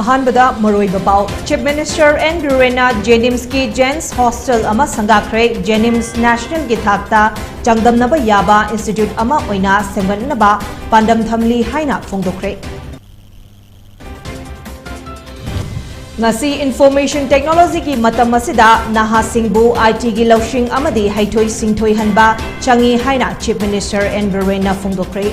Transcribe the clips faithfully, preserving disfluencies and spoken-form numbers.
ꯑꯍꯥꯟꯕꯗ ꯃꯔꯨꯑꯣꯏꯕ ꯄꯥꯎ꯫ Chief Minister N Birenꯅ JNIMSꯀꯤ Gents Hostel ꯑꯃ ꯁꯪꯒꯥꯈ꯭ꯔꯦ꯫ JNIMS Nationalꯒꯤ ꯊꯥꯛꯇ ꯆꯥꯡꯗꯝꯅꯕ ꯌꯥꯕ institute ꯑꯃ ꯑꯣꯏꯅ ꯁꯦꯝꯒꯠꯅꯕ ꯄꯥꯟꯗꯝ ꯊꯝꯂꯤ ꯍꯥꯏꯅ ꯐꯣꯡꯗꯣꯛꯈ꯭ꯔꯦ꯫ ꯉꯁꯤ Information Technologyꯒꯤ ꯃꯇꯝ ꯑꯁꯤꯗ ꯅꯍꯥꯁꯤꯡꯕꯨ ITꯒꯤ ꯂꯧꯁꯤꯡ ꯑꯃꯗꯤ ꯍꯩꯊꯣꯏ ꯁꯤꯡꯊꯣꯏꯍꯟꯕ ꯆꯪꯏ ꯍꯥꯏꯅ Chief Minister N Birenꯅ ꯐꯣꯡꯗꯣꯛꯈ꯭ꯔꯦ꯫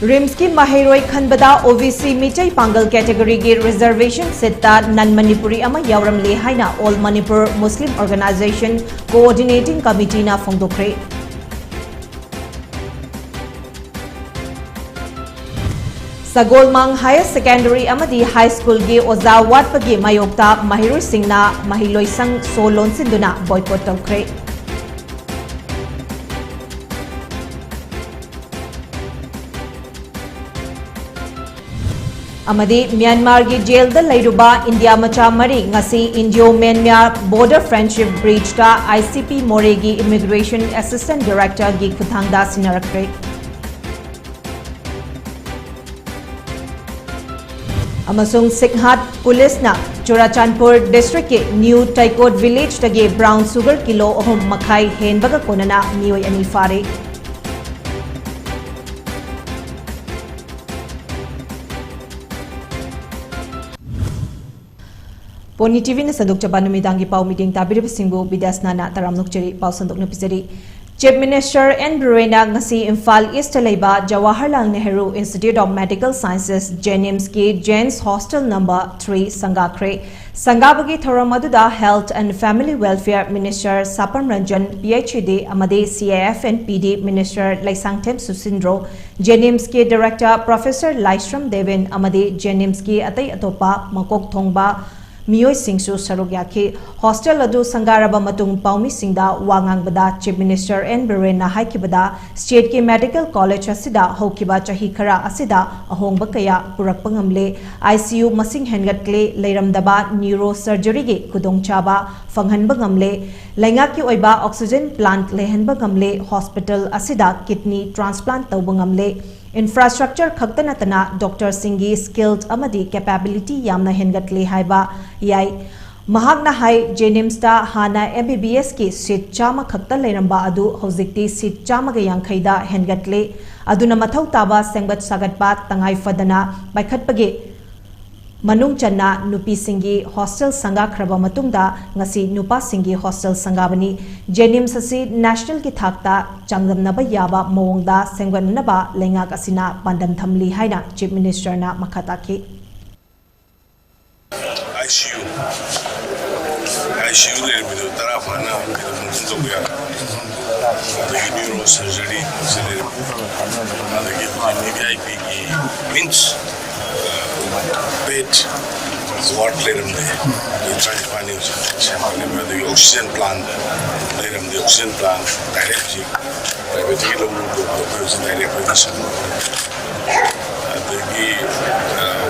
RIMSꯀꯤ ꯃꯍꯩꯔꯣꯏ ꯈꯟꯕꯗ OBC ꯃꯤꯇꯩ ꯄꯥꯡꯒꯜ categoryꯒꯤ reservation seatꯇ non Manipuri ꯑꯃ ꯌꯥꯎꯔꯝꯂꯦ ꯍꯥꯏꯅ All Manipur Muslim Organisation Coordinating Committeeꯅ ꯐꯣꯡꯗꯣꯛꯈ꯭ꯔꯦ꯫ ꯁꯒꯣꯜꯃꯥꯡ Higher Secondary ꯑꯃꯗꯤ High Schoolꯒꯤ ꯑꯣꯖꯥ ꯋꯥꯠꯄꯒꯤ ꯃꯥꯌꯣꯛꯇ ꯃꯍꯩꯔꯣꯏꯁꯤꯡꯅ ꯃꯍꯩꯂꯣꯏꯁꯪ ꯁꯣ ꯂꯣꯟꯁꯤꯟꯗꯨꯅ boycott ꯇꯧꯈ꯭ꯔꯦ꯫ ꯑꯃꯗꯤ ꯃ꯭ꯌꯥꯟꯃꯥꯔꯒꯤ ꯖꯦꯜꯗ ꯂꯩꯔꯨꯕ ꯏꯟꯗꯤꯌꯥ ꯃꯆꯥ ꯃꯔꯤ ꯉꯁꯤ Indo-Myanmar Border Friendship Bridgeꯇ ICP Moreꯒꯤ Immigration Assistant Directorꯒꯤ ꯈꯨꯠꯊꯥꯡꯗ ꯁꯤꯟꯅꯔꯛꯈ꯭ꯔꯦ꯫ ꯑꯃꯁꯨꯡ ꯁꯤꯡꯍꯥꯠ ꯄꯨꯂꯤꯁꯅ Churachandpur districtꯀꯤ New Taikot villageꯇꯒꯤ brown sugar kilo ꯑꯍꯨꯝ ꯃꯈꯥꯏ ꯍꯦꯟꯕꯒ ꯀꯣꯟꯅꯅ ꯃꯤꯑꯣꯏ ꯑꯅꯤ ꯐꯥꯔꯦ꯫ ꯄꯣꯅꯤ TVꯅ ꯁꯟꯗꯣꯛꯆꯕ ꯅꯨꯃꯤꯗꯥꯡꯒꯤ ꯄꯥꯎ ꯃꯤꯠꯌꯦꯡ ꯇꯥꯕꯤꯔꯤꯕꯁꯤꯡꯕꯨ ꯕꯤꯗ꯭ꯌꯥꯁꯅꯥꯅ ꯇꯔꯥꯝꯅ ꯑꯣꯛꯆꯔꯤ꯫ ꯄꯥꯎ ꯁꯟꯗꯣꯛꯅ ꯄꯤꯖꯔꯤ꯫ Chief Minister N Birenꯅ ꯉꯁꯤ ꯏꯝꯐꯥꯜ Eastꯇ ꯂꯩꯕ Jawaharlal Nehru Institute of Medical Sciences, JNIMSꯀꯤ Gents Hostel number three ꯁꯪꯒꯥꯈ꯭ꯔꯦ꯫ ꯁꯪꯒꯥꯕꯒꯤ ꯊꯧꯔꯝ ꯑꯗꯨꯗ Health and Family Welfare Minister Sapam Ranjan, PHED ꯑꯃꯗꯤ CAF and PD Minister Leishangthem ꯁꯨꯁꯤꯟꯗ꯭ꯔꯣ, JNIMSꯀꯤ Director Professor ꯂꯥꯏꯁ꯭ꯔꯝ ꯗꯦꯕꯤꯟ ꯑꯃꯗꯤ JNIMSꯀꯤ ꯑꯇꯩ ꯑꯇꯣꯞꯄ ꯃꯀꯣꯛ ꯊꯣꯡꯕ ꯃꯤꯑꯣꯏꯁꯤꯡꯁꯨ ꯁꯔꯨꯛ ꯌꯥꯈꯤ꯫ ꯍꯣꯁꯇꯦꯜ ꯑꯗꯨ ꯁꯪꯒꯥꯔꯕ ꯃꯇꯨꯡ ꯄꯥꯎꯃꯤꯁꯤꯡꯗ ꯋꯥ ꯉꯥꯡꯕꯗ Chief Minister N Birenꯅ ꯍꯥꯏꯈꯤꯕꯗ, stateꯀꯤ medical college ꯑꯁꯤꯗ ꯍꯧꯈꯤꯕ ꯆꯍꯤ ꯈꯔ ꯑꯁꯤꯗ ꯑꯍꯣꯡꯕ ꯀꯌꯥ ꯄꯨꯔꯛꯄ ꯉꯝꯂꯦ꯫ ICU ꯃꯁꯤꯡ ꯍꯦꯟꯒꯠꯂꯦ, ꯂꯩꯔꯝꯗꯕ neurosurgeryꯒꯤ ꯈꯨꯗꯣꯡꯆꯥꯕ ꯐꯪꯍꯟꯕ ꯉꯝꯂꯦ, ꯂꯩꯉꯥꯛꯀꯤ ꯑꯣꯏꯕ oxygen plant ꯂꯩꯍꯟꯕ ꯉꯝꯂꯦ, hospital ꯑꯁꯤꯗ kidney transplant ꯇꯧꯕ ꯉꯝꯂꯦ꯫ Infrastructure ꯈꯛꯇ ꯅꯠꯇꯅ doctorꯁꯤꯡꯒꯤ skilled ꯑꯃꯗꯤ capability ꯌꯥꯝꯅ ꯍꯦꯟꯒꯠꯂꯦ ꯍꯥꯏꯕ ꯌꯥꯏ꯫ ꯃꯍꯥꯛꯅ ꯍꯥꯏ, JNIMSꯇ ꯍꯥꯟꯅ MBBSꯀꯤ seat ꯆꯥꯝꯃ ꯈꯛꯇ ꯂꯩꯔꯝꯕ ꯑꯗꯨ ꯍꯧꯖꯤꯛꯇꯤ seat ꯆꯥꯝꯃꯒ ꯌꯥꯡꯈꯩꯗ ꯍꯦꯟꯒꯠꯂꯦ꯫ ꯑꯗꯨꯅ ꯃꯊꯧ ꯇꯥꯕ ꯁꯦꯝꯒꯠ ꯁꯥꯒꯠꯄ ꯇꯉꯥꯏ ꯐꯗꯅ ꯄꯥꯏꯈꯠꯄꯒꯤ ꯃꯅꯨꯡ ꯆꯟꯅ ꯅꯨꯄꯤꯁꯤꯡꯒꯤ hostel ꯁꯪꯒꯥꯈ꯭ꯔꯕ ꯃꯇꯨꯡꯗ ꯉꯁꯤ ꯅꯨꯄꯥꯁꯤꯡꯒꯤ hostel ꯁꯪꯒꯥꯕꯅꯤ꯫ JNIMS ꯑꯁꯤ nationalꯒꯤ ꯊꯥꯛꯇ ꯆꯥꯡꯗꯝꯅꯕ ꯌꯥꯕ ꯃꯑꯣꯡꯗ ꯁꯦꯝꯒꯠꯅꯅꯕ ꯂꯩꯉꯥꯛ ꯑꯁꯤꯅ ꯄꯥꯟꯗꯝ ꯊꯝꯂꯤ ꯍꯥꯏꯅ Chief Ministerꯅ ꯃꯈꯥ ꯇꯥꯈꯤ꯫ ICU, ICU ꯂꯩꯔꯝꯃꯤꯗꯣ ꯇꯔꯥ ꯐꯥꯅ function ꯇꯧꯕ ꯌꯥꯔꯦ꯫ ꯑꯗꯒꯤ neurosurgery ꯁꯤ ꯂꯩꯔꯝꯃꯤ꯫ ꯑꯗꯒꯤ ꯍꯧꯖꯤꯛ VVIPꯒꯤ means bed ward ꯂꯩꯔꯝꯗꯦ꯫ ꯑꯗꯒꯤ ꯇꯔꯥꯅꯤꯄꯥꯟꯅꯤ ꯍꯧꯖꯤꯛ ꯁꯦꯝꯒꯠꯂꯦ꯫ ꯑꯗꯒꯤ oxygen plant ꯂꯩꯔꯝꯗꯦ, oxygen plant direct ꯍꯧꯖꯤꯛ privateꯇꯒꯤ ꯂꯧꯔꯨꯕꯗꯣ ꯑꯩꯈꯣꯏ ꯍꯧꯖꯤꯛ direct ꯑꯩꯈꯣꯏꯗ ꯁꯦꯝꯒꯠꯂꯦ꯫ ꯑꯗꯒꯤ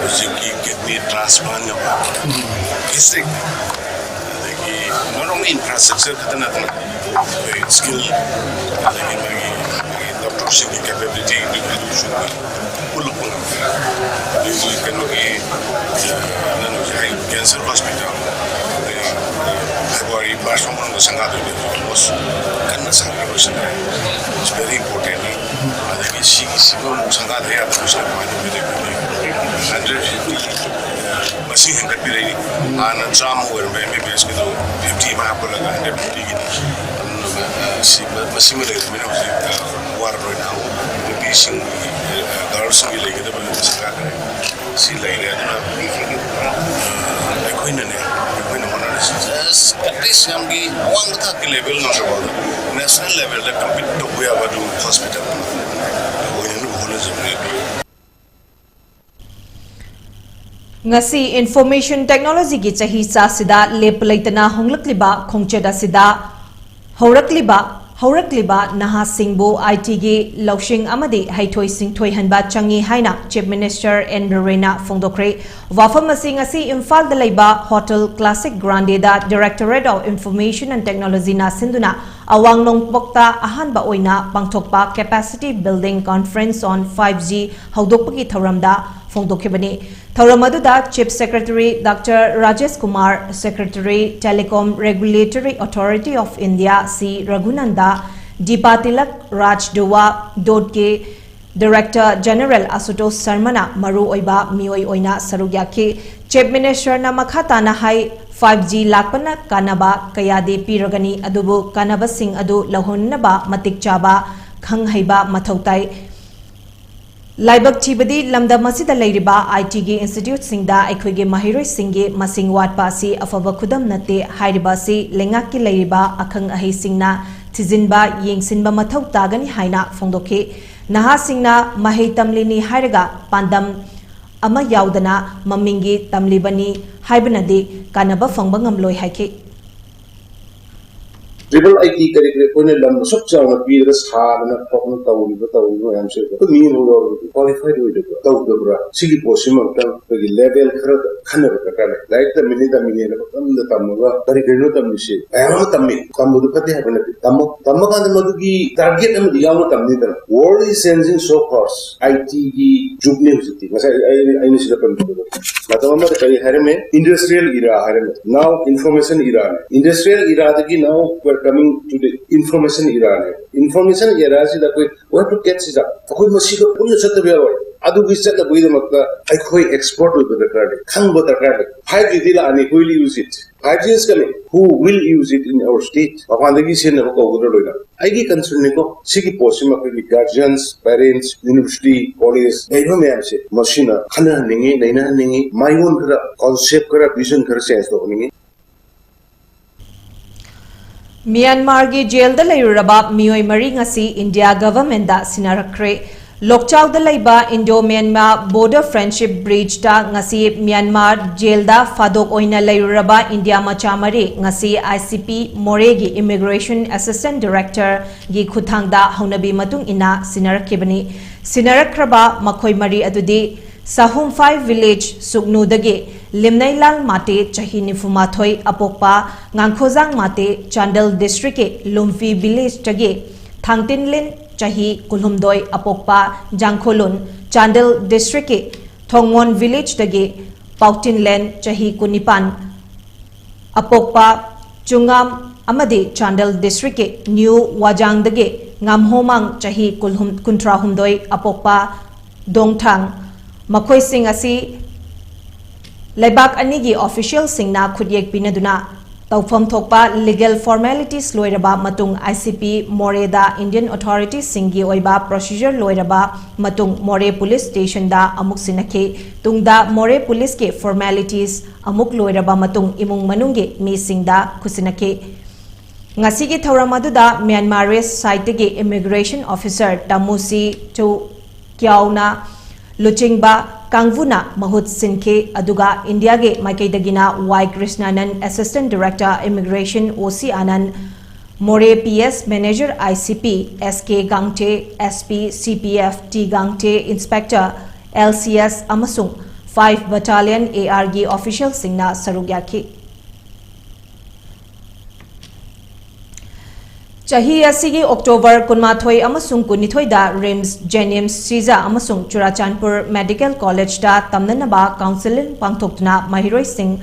ꯍꯧꯖꯤꯛꯀꯤ kidney transplant ꯌꯥꯎꯕ district, ꯑꯗꯒꯤ not only infrastructure ꯈꯛꯇ ꯅꯠꯇꯅ ꯑꯩꯈꯣꯏ skill, ꯑꯗꯒꯤ ꯃꯥꯒꯤ ꯃꯥꯒꯤ doctorꯁꯤꯡꯒꯤ capability ꯑꯗꯨꯁꯨ ꯄꯨꯜꯂꯛꯄ ꯉꯝꯃꯦ꯫ ꯑꯗꯒꯤ ꯀꯩꯅꯣꯒꯤ ꯅꯪ ꯍꯧꯖꯤꯛ ꯍꯥꯏ cancer hospital, ꯑꯗꯩ February March ꯃꯅꯨꯡꯗ ꯁꯪꯒꯥꯗꯣꯏꯅꯦ, almost ꯀꯟꯅ ꯁꯪꯒꯥ ꯂꯣꯏꯁꯤꯜꯂꯦ꯫ It's very important꯫ ꯑꯗꯒꯤ ꯁꯤꯒꯤ ꯁꯤꯕ ꯑꯃꯨꯛ ꯁꯪꯒꯥꯗ ꯌꯥꯗꯕꯁꯤꯅ ꯀꯃꯥꯏꯅ ꯇꯧꯒꯅꯤ? Hundred fifty ꯃꯁꯤꯡ ꯍꯦꯟꯒꯠꯄꯤꯔꯛꯏ꯫ ꯍꯥꯟꯅ ꯆꯥꯝꯃ ꯑꯣꯏꯔꯝꯕ MBBSꯀꯤꯗꯣ fifty ꯑꯃ ꯍꯥꯞꯀꯠꯂꯒ hundred fiftyꯒꯤ ꯁꯤ ꯃꯁꯤꯃ ꯂꯩꯔꯕꯅꯤꯅ ꯍꯧꯖꯤꯛ ꯋꯥꯔꯔꯣꯏꯅ ꯅꯨꯄꯤꯁꯤꯡꯒꯤ, girlꯁꯤꯡꯒꯤ ꯂꯩꯒꯗꯕ ꯁꯪꯒꯥꯈ꯭ꯔꯦ꯫ ꯁꯤ ꯂꯩꯔꯦ꯫ ꯑꯗꯨꯅ ꯑꯩꯈꯣꯏꯅꯅꯦ, ꯑꯩꯈꯣꯏꯅ ꯍꯣꯠꯅꯔꯤꯁꯤ just at least ꯌꯥꯝꯒꯤ ꯑꯋꯥꯡꯕ ꯊꯥꯛꯀꯤ level ꯉꯝꯗ꯭ꯔꯕ national levelꯗ compete ꯇꯧꯕ ꯌꯥꯕ ꯑꯗꯨ hospital ꯑꯃ ꯑꯣꯏꯅꯅꯕ ꯍꯣꯠꯅꯖꯕꯅꯤ꯫ ꯉꯁꯤ Information Technologyꯒꯤ ꯆꯍꯤ ꯆꯥꯁꯤꯗ ꯂꯦꯞꯄ ꯂꯩꯇꯅ ꯍꯣꯡꯂꯛꯂꯤꯕ ꯈꯣꯡꯆꯠ ꯑꯁꯤꯗ ꯍꯧꯔꯛꯂꯤꯕ ꯍꯧꯔꯛꯂꯤꯕ ꯅꯍꯥꯁꯤꯡꯕꯨ ITꯒꯤ ꯂꯧꯁꯤꯡ ꯑꯃꯗꯤ ꯍꯩꯊꯣꯏ ꯁꯤꯡꯊꯣꯏꯍꯟꯕ ꯆꯪꯏ ꯍꯥꯏꯅ Chief Minister N ꯕꯤꯔꯦꯟꯅ ꯐꯣꯡꯗꯣꯛꯈ꯭ꯔꯦ꯫ ꯋꯥꯐꯝ ꯑꯁꯤ ꯉꯁꯤ ꯏꯝꯐꯥꯜꯗ ꯂꯩꯕ Hotel Classic Grandeꯗ Directorate of Information and Technologyꯅ ꯁꯤꯟꯗꯨꯅ ꯑꯋꯥꯡ ꯅꯣꯡꯄꯣꯛꯇ ꯑꯍꯥꯟꯕ ꯑꯣꯏꯅ ꯄꯥꯡꯊꯣꯛꯄ Capacity Building Conference on five G ꯍꯧꯗꯣꯛꯄꯒꯤ ꯊꯧꯔꯝꯗ ꯐꯣꯡꯗꯣꯛꯈꯤꯕꯅꯤ꯫ ꯊꯧꯔꯝ ꯑꯗꯨꯗ Chief Secretary Doctor Rajesh Kumar, Secretary Telecom Regulatory Authority of India C ꯔꯘꯨꯅꯟꯗ, Deepa tilak Raj ꯗꯨꯋꯥ, DOTꯀꯤ Director General ꯑꯁꯨꯇꯣꯁ ꯁꯔꯃꯅ ꯃꯔꯨ ꯑꯣꯏꯕ ꯃꯤꯑꯣꯏ ꯑꯣꯏꯅ ꯁꯔꯨꯛ ꯌꯥꯈꯤ꯫ Chief Ministerꯅ ꯃꯈꯥ ꯇꯥꯅ ꯍꯥꯏ, five G ꯂꯥꯛꯄꯅ ꯀꯥꯟꯅꯕ ꯀꯌꯥꯗꯤ ꯄꯤꯔꯒꯅꯤ, ꯑꯗꯨꯕꯨ ꯀꯥꯟꯅꯕꯁꯤꯡ ꯑꯗꯨ ꯂꯧꯍꯟꯅꯕ ꯃꯇꯤꯛ ꯆꯥꯕ ꯈꯪ ꯍꯩꯕ ꯃꯊꯧ ꯇꯥꯏ꯫ ꯂꯥꯏꯕꯛ ꯊꯤꯕꯗꯤ ꯂꯝꯗꯝ ꯑꯁꯤꯗ ꯂꯩꯔꯤꯕ ITꯒꯤ instituteꯁꯤꯡꯗ ꯑꯩꯈꯣꯏꯒꯤ ꯃꯍꯩꯔꯣꯏꯁꯤꯡꯒꯤ ꯃꯁꯤꯡ ꯋꯥꯠꯄ ꯑꯁꯤ ꯑꯐꯕ ꯈꯨꯗꯝ ꯅꯠꯇꯦ꯫ ꯍꯥꯏꯔꯤꯕ ꯑꯁꯤ ꯂꯩꯉꯥꯛꯀꯤ ꯂꯩꯔꯤꯕ ꯑꯈꯪ ꯑꯍꯩꯁꯤꯡꯅ ꯊꯤꯖꯤꯟꯕ, ꯌꯦꯡꯁꯤꯟꯕ ꯃꯊꯧ ꯇꯥꯒꯅꯤ ꯍꯥꯏꯅ ꯐꯣꯡꯗꯣꯛꯈꯤ꯫ ꯅꯍꯥꯁꯤꯡꯅ ꯃꯍꯩ ꯇꯝꯂꯤꯅꯤ ꯍꯥꯏꯔꯒ ꯄꯥꯟꯗꯝ ꯑꯃ ꯌꯥꯎꯗꯅ ꯃꯃꯤꯡꯒꯤ ꯇꯝꯂꯤꯕꯅꯤ ꯍꯥꯏꯕꯅꯗꯤ ꯀꯥꯟꯅꯕ ꯐꯪꯕ ꯉꯝꯂꯣꯏ ꯍꯥꯏꯈꯤ꯫ Triple IT ꯀꯔꯤ ꯀꯔꯤ ꯑꯩꯈꯣꯏꯅ ꯂꯝ ꯑꯁꯨꯛ ꯆꯥꯎꯅ ꯄꯤꯔꯒ ꯁꯥꯗꯅ ꯈꯣꯠꯇꯅ ꯇꯧꯔꯤꯕ, ꯇꯧꯔꯤꯕ ꯃꯌꯥꯝꯁꯦ ꯑꯩꯈꯣꯏ ꯃꯤ ꯑꯃ ꯌꯥꯎꯔꯒꯗꯤ qualified ꯑꯣꯏꯗꯕ꯭ꯔꯥ, ꯇꯧꯗꯕ꯭ꯔꯥ? ꯁꯤꯒꯤ ꯄꯣꯠꯁꯤꯃ ꯑꯃꯨꯛꯇꯪ ꯑꯩꯈꯣꯏꯒꯤ level ꯈꯔꯗ ꯈꯟꯅꯕ ꯗꯔꯀꯥꯔ ꯂꯩ꯫ ꯂꯥꯏꯔꯤꯛ ꯇꯝꯃꯤꯅꯤ ꯇꯝꯃꯤꯅꯦꯅ ꯄꯪꯇꯝꯗ ꯇꯝꯃꯒ ꯀꯔꯤ ꯀꯔꯤꯅꯣ ꯇꯝꯃꯤꯁꯦ ꯃꯌꯥꯝ ꯑꯃ ꯇꯝꯃꯤ꯫ ꯇꯝꯕꯗꯨ ꯐꯠꯇꯦ ꯍꯥꯏꯕ ꯅꯠꯇꯦ꯫ ꯇꯝꯃꯣ꯫ ꯇꯝꯕ ꯀꯥꯟꯗ ꯃꯗꯨꯒꯤ target ꯑꯃꯗꯤ ꯌꯥꯎꯅ ꯇꯝꯅꯤꯗꯅ꯫ World is changing so fast. ITꯒꯤ ꯖꯨꯒꯅꯤ ꯍꯧꯖꯤꯛꯇꯤ꯫ ꯉꯁꯥꯏ ꯑꯩ, ꯑꯩꯅ ꯁꯤꯗ ꯄꯟꯕꯗꯣ꯫ ꯃꯇꯝ ꯑꯃꯗ ꯀꯔꯤ ꯍꯥꯏꯔꯝꯃꯦ? Industrial era ꯍꯥꯏꯔꯝꯃꯦ꯫ Now information eraꯅꯦ꯫ Industrial eraꯗꯒꯤ now we're coming to the information eraꯅꯦ꯫ Information eraꯁꯤꯗ ꯑꯩꯈꯣꯏ we have to catch it up. ꯑꯩꯈꯣꯏ ꯃꯁꯤꯒ ꯄꯨꯟꯅ ꯆꯠꯇꯕ ꯌꯥꯔꯣꯏ꯫ ꯑꯗꯨꯒꯤ ꯆꯠꯅꯕꯒꯤꯗꯃꯛꯇ ꯑꯩꯈꯣꯏ expert ꯑꯣꯏꯕ ꯗꯔꯀꯥꯔ ꯂꯩ, ꯈꯪꯕ ꯗꯔꯀꯥꯔ ꯂꯩ꯫ Five Gꯗꯤ ꯂꯥꯛꯑꯅꯤ, who will use it? Five G is coming. Who will use it in our state? ꯃꯄꯥꯟꯗꯒꯤ ꯁꯤꯖꯤꯟꯅꯕ ꯀꯧꯒꯗ꯭ꯔꯥ ꯂꯣꯏꯅ? ꯑꯩꯒꯤ concernꯅꯤꯀꯣ꯫ ꯁꯤꯒꯤ ꯄꯣꯠꯁꯤꯃ ꯑꯩꯈꯣꯏꯒꯤ guardians, parents, university, college ꯂꯩꯕ ꯃꯌꯥꯝꯁꯦ ꯃꯁꯤꯅ ꯈꯟꯅꯍꯟꯅꯤꯡꯉꯤ, ꯅꯩꯅꯍꯟꯅꯤꯡꯉꯤ, ꯃꯥꯏꯑꯣꯟ ꯈꯔ, concept ꯈꯔ, vision ꯈꯔ change ꯇꯧꯍꯟꯅꯤꯡꯉꯤ꯫ ꯃ꯭ꯌꯥꯟꯃꯥꯔꯒꯤ ꯖꯦꯜꯗ ꯂꯩꯔꯨꯔꯕ ꯃꯤꯑꯣꯏ ꯃꯔꯤ ꯉꯁꯤ ꯏꯟꯗꯤꯌꯥ ꯒꯚꯔꯟꯃꯦꯟꯗ ꯁꯤꯟꯅꯔꯛꯈ꯭ꯔꯦ꯫ ꯂꯣꯛꯆꯥꯎꯗ ꯂꯩꯕ Indo Myanmar Border Friendship Bridgeꯇ ꯉꯁꯤ ꯃ꯭ꯌꯥꯟꯃꯥꯔ ꯖꯦꯜꯗ ꯐꯥꯗꯣꯛ ꯑꯣꯏꯅ ꯂꯩꯔꯨꯔꯕ ꯏꯟꯗꯤꯌꯥ ꯃꯆꯥ ꯃꯔꯤ ꯉꯁꯤ ICP ꯃꯣꯔꯦꯒꯤ Immigration Assistant Directorꯒꯤ ꯈꯨꯠꯊꯥꯡꯗ ꯍꯧꯅꯕꯤ ꯃꯇꯨꯡ ꯏꯟꯅ ꯁꯤꯟꯅꯔꯛꯈꯤꯕꯅꯤ꯫ ꯁꯤꯟꯅꯔꯛꯈ꯭ꯔꯕ ꯃꯈꯣꯏ ꯃꯔꯤ ꯑꯗꯨꯗꯤ ꯁꯥꯍꯨꯝꯐꯥꯏ village ꯁꯨꯛꯅꯨꯗꯒꯤ ꯂꯤꯝꯅꯩꯂꯥꯜ ꯃꯥꯇꯦ ꯆꯍꯤ ꯅꯤꯐꯨ ꯃꯥꯊꯣꯏ ꯑꯄꯣꯛꯄ, ꯉꯥꯡꯈꯣꯖꯥꯡ ꯃꯥꯇꯦ ꯆꯥꯟꯗꯦꯜ districtꯀꯤ ꯂꯨꯝꯐꯤ villageꯇꯒꯤ ꯊꯥꯡꯇꯤꯟꯂꯤꯟ ꯆꯍꯤ ꯀꯨꯟꯍꯨꯝꯗꯣꯏ ꯑꯄꯣꯛꯄ, ꯖꯥꯡꯈꯣꯂꯨꯟ ꯆꯥꯟꯗꯦꯜ districtꯀꯤ ꯊꯣꯡꯃꯣꯟ villageꯇꯒꯤ ꯄꯥꯎꯇꯤꯟꯂꯦꯟ ꯆꯍꯤ ꯀꯨꯟꯅꯤꯄꯥꯟ ꯑꯄꯣꯛꯄ ꯆꯨꯉꯥꯝ ꯑꯃꯗꯤ ꯆꯥꯟꯗꯦꯜ districtꯀꯤ ꯅ꯭ꯌꯨ ꯋꯥꯖꯥꯡꯗꯒꯤ ꯉꯥꯝꯍꯣꯃꯥꯡ ꯆꯍꯤ ꯀꯨꯟꯍꯨꯝ-, ꯀꯨꯟꯊ꯭ꯔꯥꯍꯨꯝꯗꯣꯏ ꯑꯄꯣꯛꯄ ꯗꯣꯡꯊꯥꯡ, ꯃꯈꯣꯏꯁꯤꯡ ꯑꯁꯤ ꯂꯩꯕꯥꯛ ꯑꯅꯤꯒꯤ officialꯁꯤꯡꯅ ꯈꯨꯠꯌꯦꯛ ꯄꯤꯅꯗꯨꯅ ꯇꯧꯐꯝ ꯊꯣꯛꯄ legal formalities ꯂꯣꯏꯔꯕ ꯃꯇꯨꯡ ICP ꯃꯣꯔꯦꯗ Indian authorityꯁꯤꯡꯒꯤ ꯑꯣꯏꯕ procedure ꯂꯣꯏꯔꯕ ꯃꯇꯨꯡ ꯃꯣꯔꯦ police stationꯗ ꯑꯃꯨꯛ ꯁꯤꯟꯅꯈꯤ꯫ ꯇꯨꯡꯗ ꯃꯣꯔꯦ policeꯀꯤ formalities ꯑꯃꯨꯛ ꯂꯣꯏꯔꯕ ꯃꯇꯨꯡ ꯏꯃꯨꯡ ꯃꯅꯨꯡꯒꯤ ꯃꯤꯁꯤꯡꯗ ꯈꯨꯠꯁꯤꯟꯅꯈꯤ꯫ ꯉꯁꯤꯒꯤ ꯊꯧꯔꯝ ꯑꯗꯨꯗ Myanmarese sideꯇꯒꯤ immigration officer ꯇꯥꯃꯨꯁꯤ ꯆꯨ ꯀ꯭ꯌꯥꯎꯅ ꯂꯨꯆꯤꯡꯕ ꯀꯥꯡꯕꯨꯅ ꯃꯍꯨꯠ ꯁꯤꯟꯈꯤ, ꯑꯗꯨꯒ ꯏꯟꯗꯤꯌꯥꯒꯤ ꯃꯥꯏꯀꯩꯗꯒꯤꯅ ꯋꯥꯏ ꯀ꯭ꯔꯤꯁꯅꯥꯅꯟ, Assistant Director Immigration, O C Anand, ꯃꯣꯔꯦ P S Manager, I C P, S K ꯒꯥꯡꯊꯦ, S P, C P F, T ꯒꯥꯡꯊꯦ, Inspector, L C S ꯑꯃꯁꯨꯡ five Battalion A Rꯒꯤ officialꯁꯤꯡꯅ ꯁꯔꯨꯛ ꯌꯥꯈꯤ꯫ ꯆꯍꯤ ꯑꯁꯤꯒꯤ October ꯀꯨꯟꯃꯥꯊꯣꯏ ꯑꯃꯁꯨꯡ ꯀꯨꯟꯅꯤꯊꯣꯏꯗ RIMS, JNIMS, ꯁꯤꯖ ꯑꯃꯁꯨꯡ ꯆꯨꯔꯥꯆꯥꯟꯄꯨꯔ Medical Collegeꯇ ꯇꯝꯅꯅꯕ counselling ꯄꯥꯡꯊꯣꯛꯇꯨꯅ ꯃꯍꯩꯔꯣꯏꯁꯤꯡ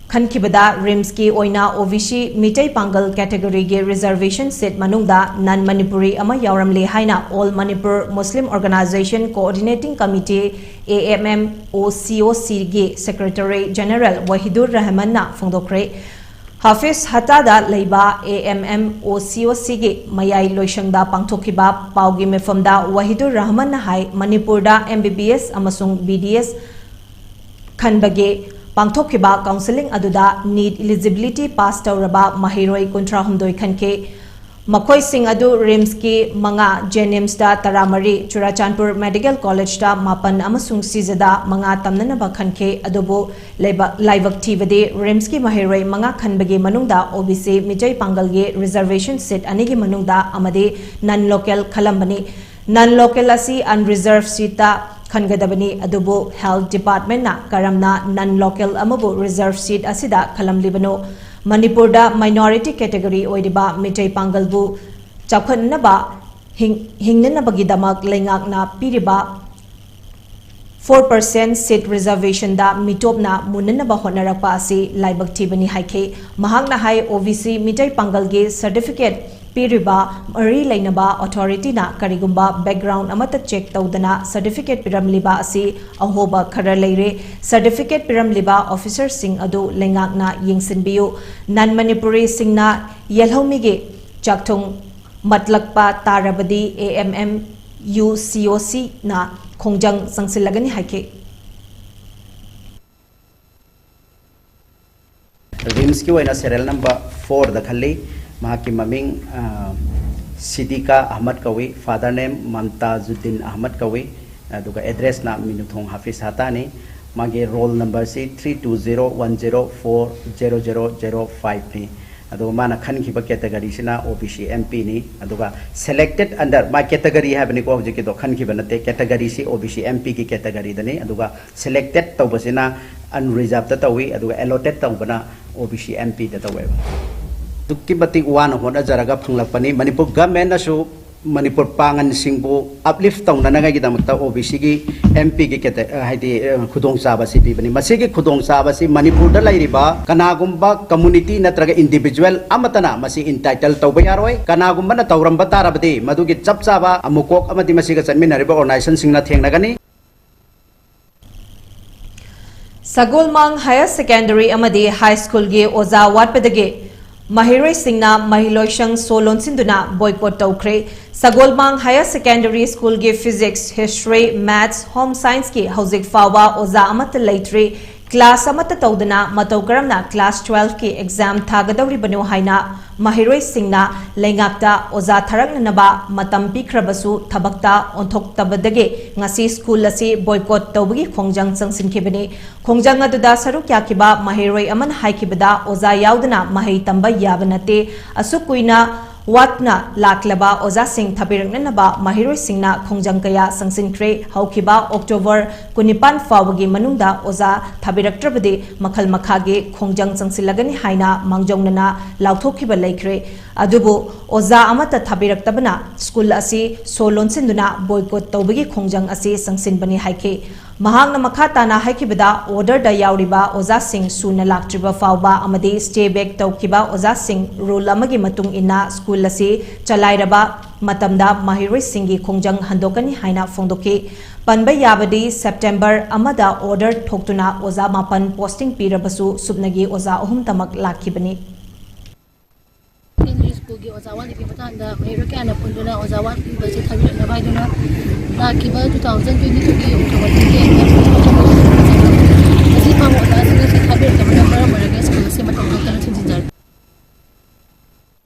ꯈꯟꯈꯤꯕꯗ RIMSꯀꯤ ꯑꯣꯏꯅ O B C ꯃꯤꯇꯩ ꯄꯥꯡꯒꯜ categoryꯒꯤ reservation seat ꯃꯅꯨꯡꯗ non Manipuri ꯑꯃ ꯌꯥꯎꯔꯝꯂꯦ ꯍꯥꯏꯅ All Manipur Muslim Organisation Coordinating Committee, A M M O C O Cꯒꯤ Secretary General Wahidur ꯔꯍꯃꯟꯅ ꯐꯣꯡꯗꯣꯛꯈ꯭ꯔꯦ꯫ ꯍꯥꯐꯤꯖ ꯍꯠꯇꯥꯗ ꯂꯩꯕ A M M O C O Cꯒꯤ ꯃꯌꯥꯏ ꯂꯣꯏꯁꯪꯗ ꯄꯥꯡꯊꯣꯛꯈꯤꯕ ꯄꯥꯎꯒꯤ ꯃꯤꯐꯝꯗ ꯋꯥꯍꯤꯗꯨꯔ ꯔꯍꯃꯟꯅ ꯍꯥꯏ, ꯃꯅꯤꯄꯨꯔꯗ M B B S ꯑꯃꯁꯨꯡ B D S ꯈꯟꯕꯒꯤ ꯄꯥꯡꯊꯣꯛꯈꯤꯕ counselling ꯑꯗꯨꯗ NEET eligibility pass ꯇꯧꯔꯕ ꯃꯍꯩꯔꯣꯏ ꯀꯨꯟꯊ꯭ꯔꯥꯍꯨꯝꯗꯣꯏ ꯈꯟꯈꯤ꯫ ꯃꯈꯣꯏꯁꯤꯡ ꯑꯗꯨ ꯔꯤꯝꯁꯀꯤ ꯃꯉꯥ, ꯖꯦꯅꯤꯝꯁꯇ ꯇꯔꯥꯃꯔꯤ, ꯆꯨꯔꯥꯆꯥꯟꯄꯨꯔ ꯃꯦꯗꯤꯀꯦꯜ ꯀꯣꯂꯦꯖꯇ ꯃꯥꯄꯟ ꯑꯃꯁꯨꯡ ꯁꯤꯖꯗ ꯃꯉꯥ ꯇꯝꯅꯅꯕ ꯈꯟꯈꯤ꯫ ꯑꯗꯨꯕꯨ ꯂꯩꯕ-, ꯂꯥꯏꯕꯛ ꯊꯤꯕꯗꯤ ꯔꯤꯝꯁꯀꯤ ꯃꯍꯩꯔꯣꯏ ꯃꯉꯥ ꯈꯟꯕꯒꯤ ꯃꯅꯨꯡꯗ ꯑꯣ ꯕꯤ ꯁꯤ ꯃꯤꯇꯩ ꯄꯥꯡꯒꯜꯒꯤ ꯔꯤꯖꯔꯕꯦꯁꯟ ꯁꯤꯠ ꯑꯅꯤꯒꯤ ꯃꯅꯨꯡꯗ ꯑꯃꯗꯤ ꯅꯟ ꯂꯣꯀꯦꯜ ꯈꯜꯂꯝꯕꯅꯤ꯫ ꯅꯟ ꯂꯣꯀꯦꯜ ꯑꯁꯤ ꯑꯟꯔꯤꯖꯔꯚ ꯁꯤꯠꯇ ꯈꯟꯒꯗꯕꯅꯤ꯫ ꯑꯗꯨꯕꯨ ꯍꯦꯜꯊ ꯗꯤꯄꯥꯔꯠꯃꯦꯟꯠꯅ ꯀꯔꯝꯅ ꯅꯟ ꯂꯣꯀꯦꯜ ꯑꯃꯕꯨ ꯔꯤꯖꯔꯚ ꯁꯤꯠ ꯑꯁꯤꯗ ꯈꯜꯂꯝꯂꯤꯕꯅꯣ? ꯃꯅꯤꯄꯨꯔꯗ ꯃꯥꯏꯅꯣꯔꯤꯇꯤ ꯀꯦꯇꯦꯒꯣꯔꯤ ꯑꯣꯏꯔꯤꯕ ꯃꯤꯇꯩ ꯄꯥꯡꯒꯜꯕꯨ ꯆꯥꯎꯈꯠꯅꯕ ꯍꯤꯡ-, ꯍꯤꯡꯅꯅꯕꯒꯤꯗꯃꯛ ꯂꯩꯉꯥꯛꯅ ꯄꯤꯔꯤꯕ four percent seat reservationꯗ ꯃꯤꯇꯣꯞꯅ ꯃꯨꯟꯅꯅꯕ ꯍꯣꯠꯅꯔꯛꯄ ꯑꯁꯤ ꯂꯥꯏꯕꯛ ꯊꯤꯕꯅꯤ ꯍꯥꯏꯈꯤ꯫ ꯃꯍꯥꯛꯅ ꯍꯥꯏ, ꯑꯣ ꯕꯤ ꯁꯤ ꯃꯤꯇꯩ ꯄꯥꯡꯒꯜꯒꯤ ꯁꯔꯇꯤꯐꯤꯀꯦꯠ ꯄꯤꯔꯤꯕ ꯃꯔꯤ ꯂꯩꯅꯕ ꯑꯣꯊꯣꯔꯤꯇꯤꯅ ꯀꯔꯤꯒꯨꯝꯕ ꯕꯦꯛꯒ꯭ꯔꯥꯎꯟ ꯑꯃꯠꯇ ꯆꯦꯛ ꯇꯧꯗꯅ ꯁꯔꯇꯤꯐꯤꯀꯦꯠ ꯄꯤꯔꯝꯂꯤꯕ ꯑꯁꯤ ꯑꯍꯣꯕ ꯈꯔ ꯂꯩꯔꯦ꯫ ꯁꯔꯇꯤꯐꯤꯀꯦꯠ ꯄꯤꯔꯝꯂꯤꯕ ꯑꯣꯐꯤꯁꯔꯁꯤꯡ ꯑꯗꯨ ꯂꯩꯉꯥꯛꯅ ꯌꯦꯡꯁꯤꯟꯕꯤꯌꯨ꯫ ꯅꯟ ꯃꯅꯤꯄꯨꯔꯤꯁꯤꯡꯅ ꯌꯦꯜꯍꯧꯃꯤꯒꯤ ꯆꯥꯛꯊꯨꯡ ꯃꯠꯂꯛꯄ ꯇꯥꯔꯕꯗꯤ ꯑꯦ ꯑꯦꯝ ꯑꯦꯝ ꯌꯨ ꯁꯤ ꯑꯣ ꯁꯤꯅ ꯈꯣꯡꯖꯪ ꯆꯪꯁꯤꯜꯂꯒꯅꯤ ꯍꯥꯏꯈꯤ꯫ ꯔꯤꯝꯁꯀꯤ ꯑꯣꯏꯅ ꯁꯦꯔꯤꯌꯦꯜ ꯅꯝꯕꯔ ꯐꯣꯔꯗ ꯈꯜꯂꯤ꯫ ꯃꯍꯥꯛꯀꯤ ꯃꯃꯤꯡ, ꯑ, ꯁꯤꯗꯤꯀꯥ ꯑꯍꯃꯗ ꯀꯧꯏ꯫ ꯐꯥꯗꯔ ꯅꯦꯝ ꯃꯝꯇꯥꯖꯨꯗꯤꯟ ꯑꯍꯃꯗ ꯀꯧꯏ꯫ ꯑꯗꯨꯒ ꯑꯦꯗ꯭ꯔꯦꯁꯅ ꯃꯤꯅꯨꯊꯣꯡ ꯍꯥꯐꯤꯖ ꯍꯥꯇꯥꯅꯤ꯫ ꯃꯥꯒꯤ ꯔꯣꯜ ꯅꯝꯕꯔꯁꯤ three two zero one zero four zero zero zero fiveꯅꯤ꯫ ꯑꯗꯨꯒ ꯃꯥꯅ ꯈꯟꯈꯤꯕ ꯀꯦꯇꯒꯔꯤꯁꯤꯅ ꯑꯣ ꯕꯤ ꯁꯤ ꯑꯦꯝ ꯄꯤꯅꯤ꯫ ꯑꯗꯨꯒ selected under, ꯃꯥ ꯀꯦꯇꯒꯔꯤ ꯍꯥꯏꯕꯅꯤꯀꯣ, ꯍꯧꯖꯤꯛꯀꯤꯗꯣ ꯈꯟꯈꯤꯕ ꯅꯠꯇꯦ, ꯀꯦꯇꯒꯔꯤꯁꯤ ꯑꯣ ꯕꯤ ꯁꯤ ꯑꯦꯝ ꯄꯤꯒꯤ ꯀꯦꯇꯒꯔꯤꯗꯅꯤ꯫ ꯑꯗꯨꯒ selected ꯇꯧꯕꯁꯤꯅ ꯑꯟꯔꯤꯖꯥꯔꯚꯇ ꯇꯧꯏ, ꯑꯗꯨꯒ allotted ꯇꯧꯕꯅ ꯑꯣ ꯕꯤ ꯁꯤ ꯑꯦꯝ ꯄꯤꯗ ꯇꯧꯋꯦꯕ꯫ ꯑꯗꯨꯛꯀꯤ ꯃꯇꯤꯛ ꯋꯥꯅ ꯍꯣꯠꯅꯖꯔꯒ ꯐꯪꯂꯛꯄꯅꯤ꯫ ꯃꯅꯤꯄꯨꯔ ꯒꯃꯦꯟꯅꯁꯨ ꯃꯅꯤꯄꯨꯔ ꯄꯥꯡꯒꯜꯁꯤꯡꯕꯨ uplift ꯇꯧꯅꯅꯉꯥꯏꯒꯤꯗꯃꯛꯇ ꯑꯣ ꯕꯤ ꯁꯤꯒꯤ ꯑꯦꯝ ꯄꯤꯒꯤ ꯀꯦꯇ-, ꯍꯥꯏꯗꯤ, ꯑ, ꯈꯨꯗꯣꯡꯆꯥꯕ ꯑꯁꯤ ꯄꯤꯕꯅꯤ꯫ ꯃꯁꯤꯒꯤ ꯈꯨꯗꯣꯡꯆꯥꯕ ꯑꯁꯤ ꯃꯅꯤꯄꯨꯔꯗ ꯂꯩꯔꯤꯕ ꯀꯅꯥꯒꯨꯝꯕ community ꯅꯠꯇ꯭ꯔꯒ individual ꯑꯃꯠꯇꯅ ꯃꯁꯤ entitle ꯇꯧꯕ ꯌꯥꯔꯣꯏ꯫ ꯀꯅꯥꯒꯨꯝꯕꯅ ꯇꯧꯔꯝꯕ ꯇꯥꯔꯕꯗꯤ ꯃꯗꯨꯒꯤ ꯆꯞ ꯆꯥꯕ ꯑꯃꯨꯛꯀꯣꯛ ꯑꯃꯗꯤ ꯃꯁꯤꯒ ꯆꯠꯃꯤꯟꯅꯔꯤꯕ organizationꯁꯤꯡꯅ ꯊꯦꯡꯅꯒꯅꯤ꯫ ꯁꯒꯣꯜꯃꯥꯡ ꯍꯥꯌꯔ ꯁꯦꯀꯦꯟꯗꯔꯤ ꯑꯃꯗꯤ ꯍꯥꯏ ꯁ꯭ꯀꯨꯜꯒꯤ ꯑꯣꯖꯥ ꯋꯥꯠꯄꯗꯒꯤ ꯃꯍꯩꯔꯣꯏꯁꯤꯡꯅ ꯃꯍꯩꯂꯣꯏꯁꯪ ꯁꯣ ꯂꯣꯟꯁꯤꯟꯗꯨꯅ ꯕꯣꯏꯀꯣꯠ ꯇꯧꯈ꯭ꯔꯦ꯫ ꯁꯒꯣꯜꯃꯥꯡ ꯍꯥꯌꯔ ꯁꯦꯀꯦꯟꯗꯔꯤ ꯁ꯭ꯀꯨꯜꯒꯤ ꯐꯤꯖꯤꯛꯁ, ꯍꯤꯁꯇ꯭ꯔꯤ, ꯃꯦꯊꯁ, ꯍꯣꯝ ꯁꯥꯏꯟꯁꯀꯤ ꯍꯧꯖꯤꯛ ꯐꯥꯎꯕ ꯑꯣꯖꯥ ꯑꯃꯠꯇ ꯂꯩꯇ꯭ꯔꯤ꯫ ꯀ꯭ꯂꯥꯁ ꯑꯃꯠꯇ ꯇꯧꯗꯅ ꯃꯇꯧ ꯀꯔꯝꯅ ꯀ꯭ꯂꯥꯁ ꯇꯨꯋꯦꯜꯐꯀꯤ ꯑꯦꯛꯖꯥꯝ ꯊꯥꯒꯗꯧꯔꯤꯕꯅꯣ ꯍꯥꯏꯅ ꯃꯍꯩꯔꯣꯏꯁꯤꯡꯅ ꯂꯩꯉꯥꯛꯇ ꯑꯣꯖꯥ ꯊꯥꯔꯛꯅꯅꯕ ꯃꯇꯝ ꯄꯤꯈ꯭ꯔꯕꯁꯨ ꯊꯕꯛꯇ ꯑꯣꯟꯊꯣꯛꯇꯕꯗꯒꯤ ꯉꯁꯤ ꯁ꯭ꯀꯨꯜ ꯑꯁꯤ ꯕꯣꯏꯀꯣꯠ ꯇꯧꯕꯒꯤ ꯈꯣꯡꯖꯪ ꯆꯪꯁꯤꯟꯈꯤꯕꯅꯤ꯫ ꯈꯣꯡꯖꯪ ꯑꯗꯨꯗ ꯁꯔꯨꯛ ꯌꯥꯈꯤꯕ ꯃꯍꯩꯔꯣꯏ ꯑꯃꯅ ꯍꯥꯏꯈꯤꯕꯗ, ꯑꯣꯖꯥ ꯌꯥꯎꯗꯅ ꯃꯍꯩ ꯇꯝꯕ ꯌꯥꯕ ꯅꯠꯇꯦ꯫ ꯑꯁꯨꯛ ꯀꯨꯏꯅ ꯋꯥꯠꯅ ꯂꯥꯛꯂꯕ ꯑꯣꯖꯥꯁꯤꯡ ꯊꯥꯕꯤꯔꯛꯅꯅꯕ ꯃꯍꯩꯔꯣꯏꯁꯤꯡꯅ ꯈꯣꯡꯖꯪ ꯀꯌꯥ ꯆꯪꯁꯤꯟꯈ꯭ꯔꯦ꯫ ꯍꯧꯈꯤꯕ ꯑꯣꯛꯇꯣꯕꯔ ꯀꯨꯟꯅꯤꯄꯥꯟ ꯐꯥꯎꯕꯒꯤ ꯃꯅꯨꯡꯗ ꯑꯣꯖꯥ ꯊꯥꯕꯤꯔꯛꯇ꯭ꯔꯕꯗꯤ ꯃꯈꯜ ꯃꯈꯥꯒꯤ ꯈꯣꯡꯖꯪ ꯆꯪꯁꯤꯜꯂꯒꯅꯤ ꯍꯥꯏꯅ ꯃꯥꯡꯖꯧꯅꯅ ꯂꯥꯎꯊꯣꯛꯈꯤꯕ ꯂꯩꯈ꯭ꯔꯦ꯫ ꯑꯗꯨꯕꯨ ꯑꯣꯖꯥ ꯑꯃꯠꯇ ꯊꯥꯕꯤꯔꯛꯇꯕꯅ ꯁ꯭ꯀꯨꯜ ꯑꯁꯤ ꯁꯣ ꯂꯣꯟꯁꯤꯟꯗꯨꯅ ꯕꯣꯏꯀꯣꯠ ꯇꯧꯕꯒꯤ ꯈꯣꯡꯖꯪ ꯑꯁꯤ ꯆꯪꯁꯤꯟꯕꯅꯤ ꯍꯥꯏꯈꯤ꯫ ꯃꯍꯥꯛꯅ ꯃꯈꯥ ꯇꯥꯅ ꯍꯥꯏꯈꯤꯕꯗ, ꯑꯣꯔꯗꯔꯗ ꯌꯥꯎꯔꯤꯕ ꯑꯣꯖꯥꯁꯤꯡ ꯁꯨꯅ ꯂꯥꯛꯇ꯭ꯔꯤꯕ ꯐꯥꯎꯕ ꯑꯃꯗꯤ ꯁ꯭ꯇꯦ ꯕꯦꯛ ꯇꯧꯈꯤꯕ ꯑꯣꯖꯥꯁꯤꯡ ꯔꯨꯜ ꯑꯃꯒꯤ ꯃꯇꯨꯡ ꯏꯟꯅ ꯁ꯭ꯀꯨꯜ ꯑꯁꯤ ꯆꯂꯥꯏꯔꯕ ꯃꯇꯝꯗ ꯃꯍꯩꯔꯣꯏꯁꯤꯡꯒꯤ ꯈꯣꯡꯖꯪ ꯍꯟꯗꯣꯛꯀꯅꯤ ꯍꯥꯏꯅ ꯐꯣꯡꯗꯣꯛꯈꯤ꯫ ꯄꯟꯕ ꯌꯥꯕꯗꯤ, ꯁꯦꯞꯇꯦꯝꯕꯔ ꯑꯃꯗ ꯑꯣꯔꯗꯔ ꯊꯣꯛꯇꯨꯅ ꯑꯣꯖꯥ ꯃꯥꯄꯟ ꯄꯣꯁꯇꯤꯡ ꯄꯤꯔꯕꯁꯨ ꯁꯨꯞꯅꯒꯤ ꯑꯣꯖꯥ ꯑꯍꯨꯝꯇꯃꯛ ꯂꯥꯛꯈꯤꯕꯅꯤ꯫ ꯁꯦꯀꯦꯟꯗꯔꯤ ꯁ꯭ꯀꯨꯜꯒꯤ ꯑꯣꯖꯥ ꯋꯥꯠꯂꯤꯕꯒꯤ ꯃꯇꯥꯡꯗ ꯃꯍꯩꯔꯣꯏ ꯀꯌꯥꯅ ꯄꯨꯟꯗꯨꯅ ꯑꯣꯖꯥ ꯋꯥꯠꯂꯤꯕꯁꯤ ꯊꯥꯕꯤꯔꯛꯅꯕ ꯍꯥꯏꯗꯨꯅ ꯂꯥꯛꯈꯤꯕ two thousand twenty two ꯒꯤ ꯑꯣꯛꯇꯣꯕꯔ twenty eight ꯇ ꯉꯁꯤ ꯐꯥꯎꯕ ꯑꯣꯖꯥꯁꯤꯡ ꯑꯁꯤ ꯊꯥꯕꯤꯔꯛꯇꯕꯅ ꯃꯔꯝ ꯑꯣꯏꯔꯒ ꯁ꯭ꯀꯨꯜ ꯑꯁꯤ ꯃꯇꯧ ꯀꯛꯇꯅ ꯊꯤꯡꯖꯤꯟꯖꯔꯦ꯫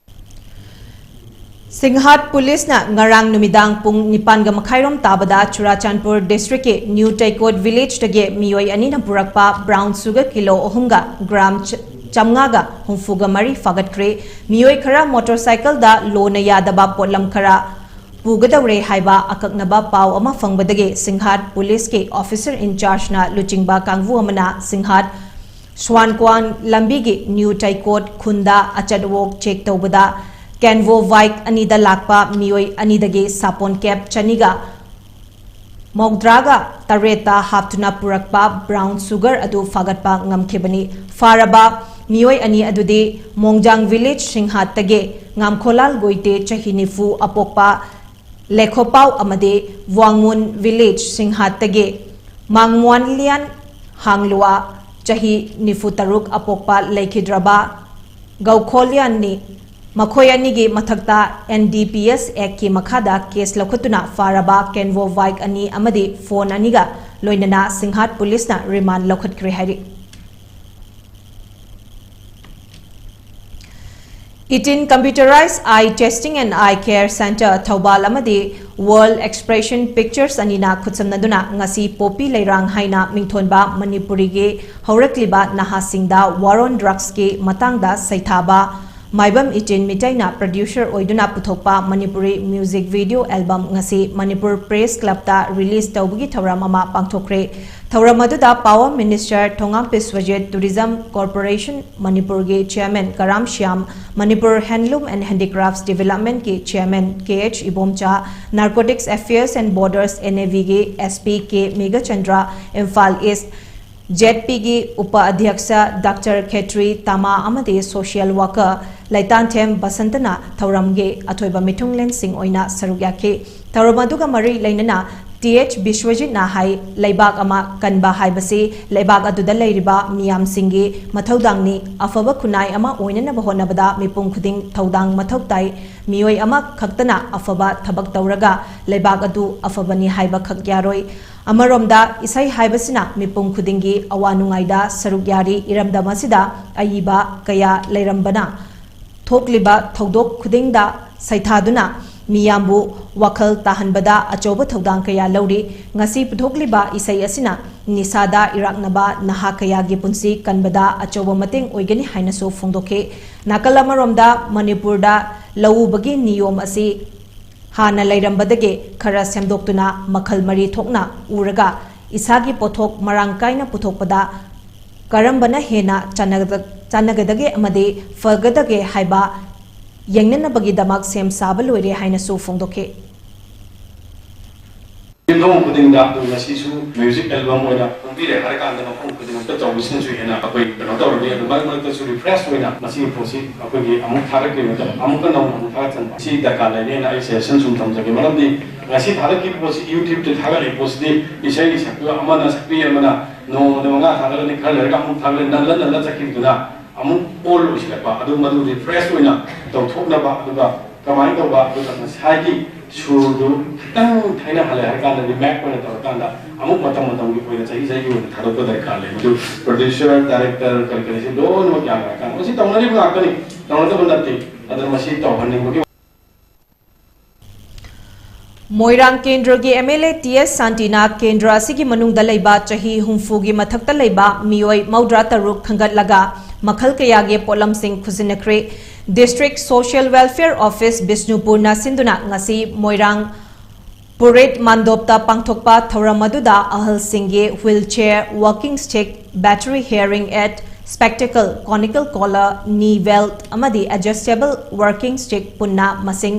ꯁꯤꯡꯍꯥꯠ ꯄꯨꯂꯤꯁꯅ ꯉꯔꯥꯡ ꯅꯨꯃꯤꯗꯥꯡ ꯄꯨꯡ ꯅꯤꯄꯥꯟꯒ ꯃꯈꯥꯏꯔꯣꯝ ꯇꯥꯕꯗ ꯆꯨꯔꯥꯆꯥꯟꯄꯨꯔ ꯗꯤꯁꯇ꯭ꯔꯤꯛꯀꯤ ꯅ꯭ꯌꯨ ꯇꯩꯀꯣꯠ ꯚꯤꯂꯦꯖꯇꯒꯤ ꯃꯤꯑꯣꯏ ꯑꯅꯤꯅ ꯄꯨꯔꯛꯄ ꯕ꯭ꯔꯥꯎꯟ ꯁꯨꯒꯔ ꯀꯤꯂꯣ ꯑꯍꯨꯝꯒ ꯒ꯭ꯔꯥꯝ ꯆ-, ꯆꯥꯝꯃꯉꯥꯒ ꯍꯨꯝꯐꯨꯒ ꯃꯔꯤ ꯐꯥꯒꯠꯈ꯭ꯔꯦ꯫ ꯃꯤꯑꯣꯏ ꯈꯔ ꯃꯣꯇꯣꯔꯁꯥꯏꯀꯜꯗ ꯂꯣꯅ ꯌꯥꯗꯕ ꯄꯣꯠꯂꯝ ꯈꯔ ꯄꯨꯒꯗꯧꯔꯦ ꯍꯥꯏꯕ ꯑꯀꯛꯅꯕ ꯄꯥꯎ ꯑꯃ ꯐꯪꯕꯗꯒꯤ ꯁꯤꯡꯍꯥꯠ ꯄꯨꯂꯤꯁꯀꯤ ꯑꯣꯐꯤꯁꯔ ꯏꯟꯆꯥꯔꯖꯅ ꯂꯨꯆꯤꯡꯕ ꯀꯥꯡꯕꯨ ꯑꯃꯅ ꯁꯤꯡꯍꯥꯠ ꯁ꯭ꯋꯥꯟꯀ꯭ꯋꯥꯟ ꯂꯝꯕꯤꯒꯤ ꯅ꯭ꯌꯨ ꯇꯩꯀꯣꯠ ꯈꯨꯟꯗ ꯑꯆꯠ ꯑꯋꯣꯛ ꯆꯦꯛ ꯇꯧꯕꯗ ꯀꯦꯟꯚꯣ ꯕꯥꯏꯛ ꯑꯅꯤꯗ ꯂꯥꯛꯄ ꯃꯤꯑꯣꯏ ꯑꯅꯤꯗꯒꯤ ꯁꯥꯄꯣꯟ ꯀꯦꯞ ꯆꯅꯤꯒ ꯃꯧꯗ꯭ꯔꯥꯒ ꯇꯔꯦꯠꯇ ꯍꯥꯞꯇꯨꯅ ꯄꯨꯔꯛꯄ ꯕ꯭ꯔꯥꯎꯟ ꯁꯨꯒꯔ ꯑꯗꯨ ꯐꯥꯒꯠꯄ ꯉꯝꯈꯤꯕꯅꯤ꯫ ꯐꯥꯔꯕ ꯃꯤꯑꯣꯏ ꯑꯅꯤ ꯑꯗꯨꯗꯤ ꯃꯣꯡꯖꯥꯡ ꯚꯤꯂꯦꯖ ꯁꯤꯡꯍꯥꯠꯇꯒꯤ ꯉꯥꯝꯈꯣꯂꯥꯜ ꯒꯣꯏꯇꯦ, ꯆꯍꯤ ꯅꯤꯐꯨ, ꯑꯄꯣꯛꯄ ꯂꯦꯈꯣꯄꯥꯎ ꯑꯃꯗꯤ ꯋꯥꯡꯃꯨꯟ ꯚꯤꯂꯦꯖ ꯁꯤꯡꯍꯥꯠꯇꯒꯤ ꯃꯥꯡꯃ꯭ꯋꯥꯟꯂꯤꯌꯥꯟ ꯍꯥꯡꯂꯨꯋꯥ, ꯆꯍꯤ ꯅꯤꯐꯨ ꯇꯔꯨꯛ, ꯑꯄꯣꯛꯄ ꯂꯩꯈꯤꯗ꯭ꯔꯕ ꯒꯧꯈꯣꯂꯤꯌꯥꯟꯅꯤ꯫ ꯃꯈꯣꯏ ꯑꯅꯤꯒꯤ ꯃꯊꯛꯇ N D P S Act ꯀꯤ ꯃꯈꯥꯗ case ꯂꯧꯈꯠꯇꯨꯅ ꯐꯥꯔꯕ Canvo bike ꯑꯅꯤ ꯑꯃꯗꯤ phone ꯑꯅꯤꯒ ꯂꯣꯏꯅꯅ ꯁꯤꯡꯍꯥꯠ ꯄꯨꯂꯤꯁꯅ remand ꯂꯧꯈꯠꯈ꯭ꯔꯦ ꯍꯥꯏꯔꯤ꯫ Eighteen Computerized Eye Testing and Eye Care Center Thoubal ꯑꯃꯗꯤ World Expression Pictures ꯑꯅꯤꯅ ꯈꯨꯠꯁꯝꯅꯗꯨꯅ ꯉꯁꯤ ꯄꯣꯄꯤ ꯂꯩꯔꯥꯡ ꯍꯥꯏꯅ ꯃꯤꯡꯊꯣꯟꯕ ꯃꯅꯤꯄꯨꯔꯤꯒꯤ ꯍꯧꯔꯛꯂꯤꯕ ꯅꯍꯥꯁꯤꯡꯗ war on drugs ꯀꯤ ꯃꯇꯥꯡꯗ ꯁꯩꯊꯥꯕ ꯃꯥꯏꯕꯝ ꯏꯆꯤꯟ ꯃꯤꯇꯩꯅ producer ꯑꯣꯏꯗꯨꯅ ꯄꯨꯊꯣꯛꯄ ꯃꯅꯤꯄꯨꯔꯤ music video album ꯉꯁꯤ ꯃꯅꯤꯄꯨꯔ Press Club ꯇ release ꯇꯧꯕꯒꯤ ꯊꯧꯔꯝ ꯑꯃ ꯄꯥꯡꯊꯣꯛꯈ꯭ꯔꯦ꯫ ꯊꯧꯔꯝ ꯑꯗꯨꯗ Power Minister ꯊꯣꯉꯥꯝ ꯕꯤꯁ꯭ꯋꯖꯤꯠ, Tourism Corporation ꯃꯅꯤꯄꯨꯔꯒꯤ Chairman Karam Shyam, Manipur Handloom and Handicrafts Development ꯀꯤ Chairman K H Ibomcha, Narcotics Affairs and Borders, N A V ꯒꯤ S P K Meghachandra, Imphal East Z P ꯒꯤ ꯎꯄ ꯑꯙ꯭ꯌꯛꯁ Doctor ꯈꯦꯇ꯭ꯔꯤ ꯇꯥꯃꯥ ꯑꯃꯗꯤ social worker ꯂꯩꯇꯥꯟꯊꯦꯝ ꯕꯁꯟꯇꯅ ꯊꯧꯔꯝꯒꯤ ꯑꯊꯣꯏꯕ ꯃꯤꯊꯨꯡꯂꯦꯟꯁꯤꯡ ꯑꯣꯏꯅ ꯁꯔꯨꯛ ꯌꯥꯈꯤ꯫ ꯊꯧꯔꯝ ꯑꯗꯨꯒ ꯃꯔꯤ ꯂꯩꯅꯅ T H ꯕꯤꯁ꯭ꯋꯖꯤꯠꯅ ꯍꯥꯏ, ꯂꯩꯕꯥꯛ ꯑꯃ ꯀꯟꯕ ꯍꯥꯏꯕꯁꯤ ꯂꯩꯕꯥꯛ ꯑꯗꯨꯗ ꯂꯩꯔꯤꯕ ꯃꯤꯌꯥꯝꯁꯤꯡꯒꯤ ꯃꯊꯧꯗꯥꯡꯅꯤ꯫ ꯑꯐꯕ ꯈꯨꯟꯅꯥꯏ ꯑꯃ ꯑꯣꯏꯅꯅꯕ ꯍꯣꯠꯅꯕꯗ ꯃꯤꯄꯨꯝ ꯈꯨꯗꯤꯡ ꯊꯧꯗꯥꯡ ꯃꯊꯧ ꯇꯥꯏ꯫ ꯃꯤꯑꯣꯏ ꯑꯃꯈꯛꯇꯅ ꯑꯐꯕ ꯊꯕꯛ ꯇꯧꯔꯒ ꯂꯩꯕꯥꯛ ꯑꯗꯨ ꯑꯐꯕꯅꯤ ꯍꯥꯏꯕ ꯈꯛ ꯌꯥꯔꯣꯏ꯫ ꯑꯃꯔꯣꯝꯗ ꯏꯁꯩ ꯍꯥꯏꯕꯁꯤꯅ ꯃꯤꯄꯨꯝ ꯈꯨꯗꯤꯡꯒꯤ ꯑꯋꯥ ꯅꯨꯡꯉꯥꯏꯗ ꯁꯔꯨꯛ ꯌꯥꯔꯤ꯫ ꯏꯔꯝꯗꯝ ꯑꯁꯤꯗ ꯑꯏꯕ ꯀꯌꯥ ꯂꯩꯔꯝꯕꯅ ꯊꯣꯛꯂꯤꯕ ꯊꯧꯗꯣꯛ ꯈꯨꯗꯤꯡꯗ ꯁꯩꯊꯥꯗꯨꯅ ꯃꯤꯌꯥꯝꯕꯨ ꯋꯥꯈꯜ ꯇꯥꯍꯟꯕꯗ ꯑꯆꯧꯕ ꯊꯧꯗꯥꯡ ꯀꯌꯥ ꯂꯧꯔꯤ꯫ ꯉꯁꯤ ꯄꯨꯊꯣꯛꯂꯤꯕ ꯏꯁꯩ ꯑꯁꯤꯅ ꯅꯤꯁꯥꯗ ꯏꯔꯥꯛꯅꯕ ꯅꯍꯥ ꯀꯌꯥꯒꯤ ꯄꯨꯟꯁꯤ ꯀꯟꯕꯗ ꯑꯆꯧꯕ ꯃꯇꯦꯡ ꯑꯣꯏꯒꯅꯤ ꯍꯥꯏꯅꯁꯨ ꯐꯣꯡꯗꯣꯛꯈꯤ꯫ ꯅꯥꯀꯜ ꯑꯃꯔꯣꯝꯗ ꯃꯅꯤꯄꯨꯔꯗ ꯂꯧ ꯎꯕꯒꯤ ꯅꯤꯌꯣꯝ ꯑꯁꯤ ꯍꯥꯟꯅ ꯂꯩꯔꯝꯕꯗꯒꯤ ꯈꯔ ꯁꯦꯝꯗꯣꯛꯇꯨꯅ ꯃꯈꯜ ꯃꯔꯤ ꯊꯣꯛꯅ ꯎꯔꯒ ꯏꯁꯥꯒꯤ ꯄꯣꯠꯊꯣꯛ ꯃꯔꯥꯡ ꯀꯥꯏꯅ ꯄꯨꯊꯣꯛꯄꯗ ꯀꯔꯝꯕꯅ ꯍꯦꯟꯅ ꯆꯥꯟꯅꯒꯗ-, ꯆꯥꯟꯅꯒꯗꯒꯦ ꯑꯃꯗꯤ ꯐꯒꯗꯒꯦ ꯍꯥꯏꯕ ꯌꯦꯡꯅꯅꯕꯒꯤꯗꯃꯛ ꯁꯦꯝ ꯁꯥꯕ ꯂꯣꯏꯔꯦ ꯍꯥꯏꯅꯁꯨ ꯐꯣꯡꯗꯣꯛꯈꯤ꯫ ꯌꯨꯝꯊꯣꯡ ꯈꯨꯗꯤꯡꯗ ꯉꯁꯤꯁꯨ music album ꯑꯣꯏꯅ ꯐꯣꯡꯕꯤꯔꯦ ꯍꯥꯏꯔꯀꯥꯟꯗ ꯃꯐꯝ ꯈꯨꯗꯤꯡꯃꯛꯇ ꯇꯧꯕꯁꯤꯅꯁꯨ ꯍꯦꯟꯅ ꯑꯩꯈꯣꯏ ꯀꯩꯅꯣ ꯇꯧꯔꯅꯤ꯫ ꯑꯗꯨ ꯃꯔꯛ ꯃꯔꯛꯇꯁꯨ refresh ꯑꯣꯏꯅ ꯃꯁꯤꯒꯤ ꯄꯣꯠꯁꯤ ꯑꯩꯈꯣꯏꯒꯤ ꯑꯃꯨꯛ ꯊꯥꯒꯠꯈꯤꯕ ꯃꯇꯝꯗ ꯑꯃꯨꯛꯀ ꯅꯧꯅ ꯑꯃꯨꯛ ꯊꯥꯒꯠꯆꯟꯕ ꯁꯤ ꯗꯔꯀꯥꯔ ꯂꯩꯅꯦꯅ ꯑꯩ suggestion ꯁꯨꯝ ꯊꯝꯖꯒꯦ꯫ ꯃꯔꯝꯗꯤ ꯉꯁꯤ ꯊꯥꯒꯠꯈꯤꯕ ꯄꯣꯠꯁꯤ YouTube ꯇ ꯊꯥꯒꯠꯂꯤꯕ ꯄꯣꯠꯁꯤꯗꯤ ꯏꯁꯩ ꯁꯛꯄ ꯑꯃꯅ ꯁꯛꯄꯤ ꯑꯃꯅ ꯅꯣꯡꯃꯗ ꯃꯉꯥ ꯊꯥꯒꯠꯂꯅꯤ, ꯈꯔ ꯂꯩꯔꯒ ꯑꯃꯨꯛ ꯊꯥꯒꯠꯂꯅꯤ, ꯅꯜꯂ ꯅꯜꯂ ꯆꯠꯈꯤꯕꯗꯨꯅ ꯑꯃꯨꯛ ꯑꯣꯜ ꯑꯣꯏꯁꯤꯜꯂꯛꯄ, ꯑꯗꯨ ꯃꯗꯨ ꯔꯤꯐ꯭ꯔꯦꯁ ꯑꯣꯏꯅ ꯇꯧꯊꯣꯛꯅꯕ, ꯑꯗꯨꯒ ꯀꯃꯥꯏꯅ ꯇꯧꯕ, ꯑꯗꯨꯒ ꯉꯁꯥꯏꯒꯤ ꯁꯨꯔꯗꯨ ꯈꯤꯇꯪ ꯊꯩꯅꯍꯜꯂꯦ ꯍꯥꯏꯔ ꯀꯥꯟꯗ, ꯔꯤꯃꯦꯛ ꯑꯣꯏꯅ ꯇꯧꯔꯀꯥꯟꯗ ꯑꯃꯨꯛ ꯃꯇꯝ ꯃꯇꯝꯒꯤ ꯑꯣꯏꯅ, ꯆꯍꯤ ꯆꯍꯤꯒꯤ ꯑꯣꯏꯅ ꯊꯥꯗꯣꯛꯄ ꯗꯔꯀꯥꯔ ꯂꯩ꯫ ꯃꯗꯨ ꯄ꯭ꯔꯣꯗ꯭ꯌꯨꯁꯔ, ꯗꯥꯏꯔꯦꯛꯇꯔ, ꯀꯔꯤ ꯀꯔꯤꯁꯤ ꯂꯣꯏꯅꯃꯛ ꯌꯥꯅꯔꯀꯥꯟꯗ, ꯃꯁꯤ ꯇꯧꯅꯔꯤꯕ ꯉꯥꯛꯇꯅꯤ, ꯇꯧꯅꯗꯕ ꯅꯠꯇꯦ꯫ ꯑꯗꯨꯅ ꯃꯁꯤ ꯇꯧꯍꯟꯅꯤꯡꯕꯒꯤ ꯃꯣꯏꯔꯥꯡ ꯀꯦꯟꯗ꯭ꯔꯒꯤ ꯑꯦꯝ ꯑꯦꯜ ꯑꯦ ꯇꯤ ꯑꯦꯁ ꯁꯥꯟꯇꯤꯅ ꯀꯦꯟꯗ꯭ꯔ ꯑꯁꯤꯒꯤ ꯃꯅꯨꯡꯗ ꯂꯩꯕ ꯆꯍꯤ ꯍꯨꯝꯐꯨꯒꯤ ꯃꯊꯛꯇ ꯂꯩꯕ ꯃꯤꯑꯣꯏ ꯃꯧꯗ꯭ꯔꯥ ꯇꯔꯨꯛ ꯈꯟꯒꯠꯂꯒ ꯃꯈꯜ ꯀꯌꯥꯒꯤ ꯄꯣꯠꯂꯝꯁꯤꯡ ꯈꯨꯠꯁꯤꯟꯅꯈ꯭ꯔꯦ꯫ District Social Welfare Office ꯕꯤꯁꯅꯨꯄꯨꯔꯅ ꯁꯤꯟꯗꯨꯅ ꯉꯁꯤ ꯃꯣꯏꯔꯥꯡ ꯄꯨꯔꯤꯠ ꯃꯥꯟꯗꯣꯞꯇ ꯄꯥꯡꯊꯣꯛꯄ ꯊꯧꯔꯝ ꯑꯗꯨꯗ ꯑꯍꯜꯁꯤꯡꯒꯤ wheelchair, walking stick, battery hearing aid, spectacle, conical collar, knee belt ꯑꯃꯗꯤ adjustable walking stick ꯄꯨꯟꯅ ꯃꯁꯤꯡ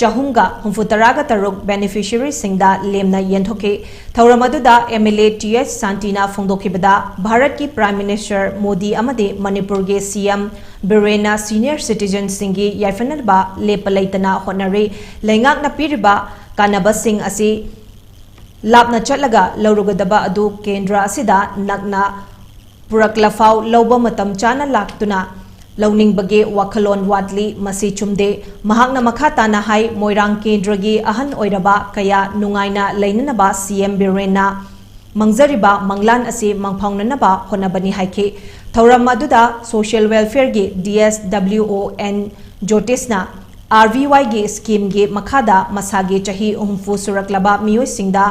ꯆꯍꯨꯝꯒ ꯍꯨꯝꯐꯨꯇꯔꯥꯒ ꯇꯔꯨꯛ ꯕꯦꯅꯤꯐꯤꯁꯔꯤꯁꯤꯡꯗ ꯂꯦꯝꯅ ꯌꯦꯟꯊꯣꯛꯈꯤ꯫ ꯊꯧꯔꯝ ꯑꯗꯨꯗ M L A T H ꯁꯥꯟꯇꯤꯅ ꯐꯣꯡꯗꯣꯛꯈꯤꯕꯗ, ꯚꯥꯔꯠꯀꯤ ꯄ꯭ꯔꯥꯏꯝ ꯃꯤꯅꯤꯁꯇꯔ ꯃꯣꯗꯤ ꯑꯃꯗꯤ ꯃꯅꯤꯄꯨꯔꯒꯤ ꯁꯤ ꯑꯦꯝ ꯕꯤꯔꯦꯟꯅ ꯁꯤꯅꯤꯌꯔ ꯁꯤꯇꯤꯖꯟꯁꯤꯡꯒꯤ ꯌꯥꯏꯐꯅꯕ ꯂꯦꯞꯄ ꯂꯩꯇꯅ ꯍꯣꯠꯅꯔꯤ꯫ ꯂꯩꯉꯥꯛꯅ ꯄꯤꯔꯤꯕ ꯀꯥꯟꯅꯕꯁꯤꯡ ꯑꯁꯤ ꯂꯥꯞꯅ ꯆꯠꯂꯒ ꯂꯧꯔꯨꯒꯗꯕ ꯑꯗꯨ ꯀꯦꯟꯗ꯭ꯔ ꯑꯁꯤꯗ ꯅꯛꯅ ꯄꯨꯔꯛꯂꯐꯥꯎ ꯂꯧꯕ ꯃꯇꯝ ꯆꯥꯅ ꯂꯥꯛꯇꯨꯅ ꯂꯧꯅꯤꯡꯕꯒꯤ ꯋꯥꯈꯜꯂꯣꯟ ꯋꯥꯠꯂꯤ꯫ ꯃꯁꯤ ꯆꯨꯝꯗꯦ꯫ ꯃꯍꯥꯛꯅ ꯃꯈꯥ ꯇꯥꯅ ꯍꯥꯏ, ꯃꯣꯏꯔꯥꯡ ꯀꯦꯟꯗ꯭ꯔꯒꯤ ꯑꯍꯟ ꯑꯣꯏꯔꯕ ꯀꯌꯥ ꯅꯨꯡꯉꯥꯏꯅ ꯂꯩꯅꯅꯕ ꯁꯤ ꯑꯦꯝ ꯕꯤꯔꯦꯟꯅ ꯃꯪꯖꯔꯤꯕ ꯃꯪꯂꯥꯟ ꯑꯁꯤ ꯃꯪꯐꯥꯎꯅꯅꯕ ꯍꯣꯠꯅꯕꯅꯤ ꯍꯥꯏꯈꯤ꯫ ꯊꯧꯔꯝ ꯑꯗꯨꯗ ꯁꯣꯁꯤꯌꯦꯜ ꯋꯦꯜꯐꯤꯌꯔꯒꯤ ꯗꯤ ꯑꯦꯁ ꯗꯕ꯭ꯂꯤꯎ ꯑꯣ ꯑꯦꯟ ꯖꯣꯇꯤꯁꯅ ꯑꯥꯔ ꯚꯤ ꯋꯥꯏꯒꯤ ꯁ꯭ꯀꯤꯝꯒꯤ ꯃꯈꯥꯗ ꯃꯁꯥꯒꯤ ꯆꯍꯤ ꯍꯨꯝꯐꯨ ꯁꯨꯔꯛꯂꯕ ꯃꯤꯑꯣꯏꯁꯤꯡꯗ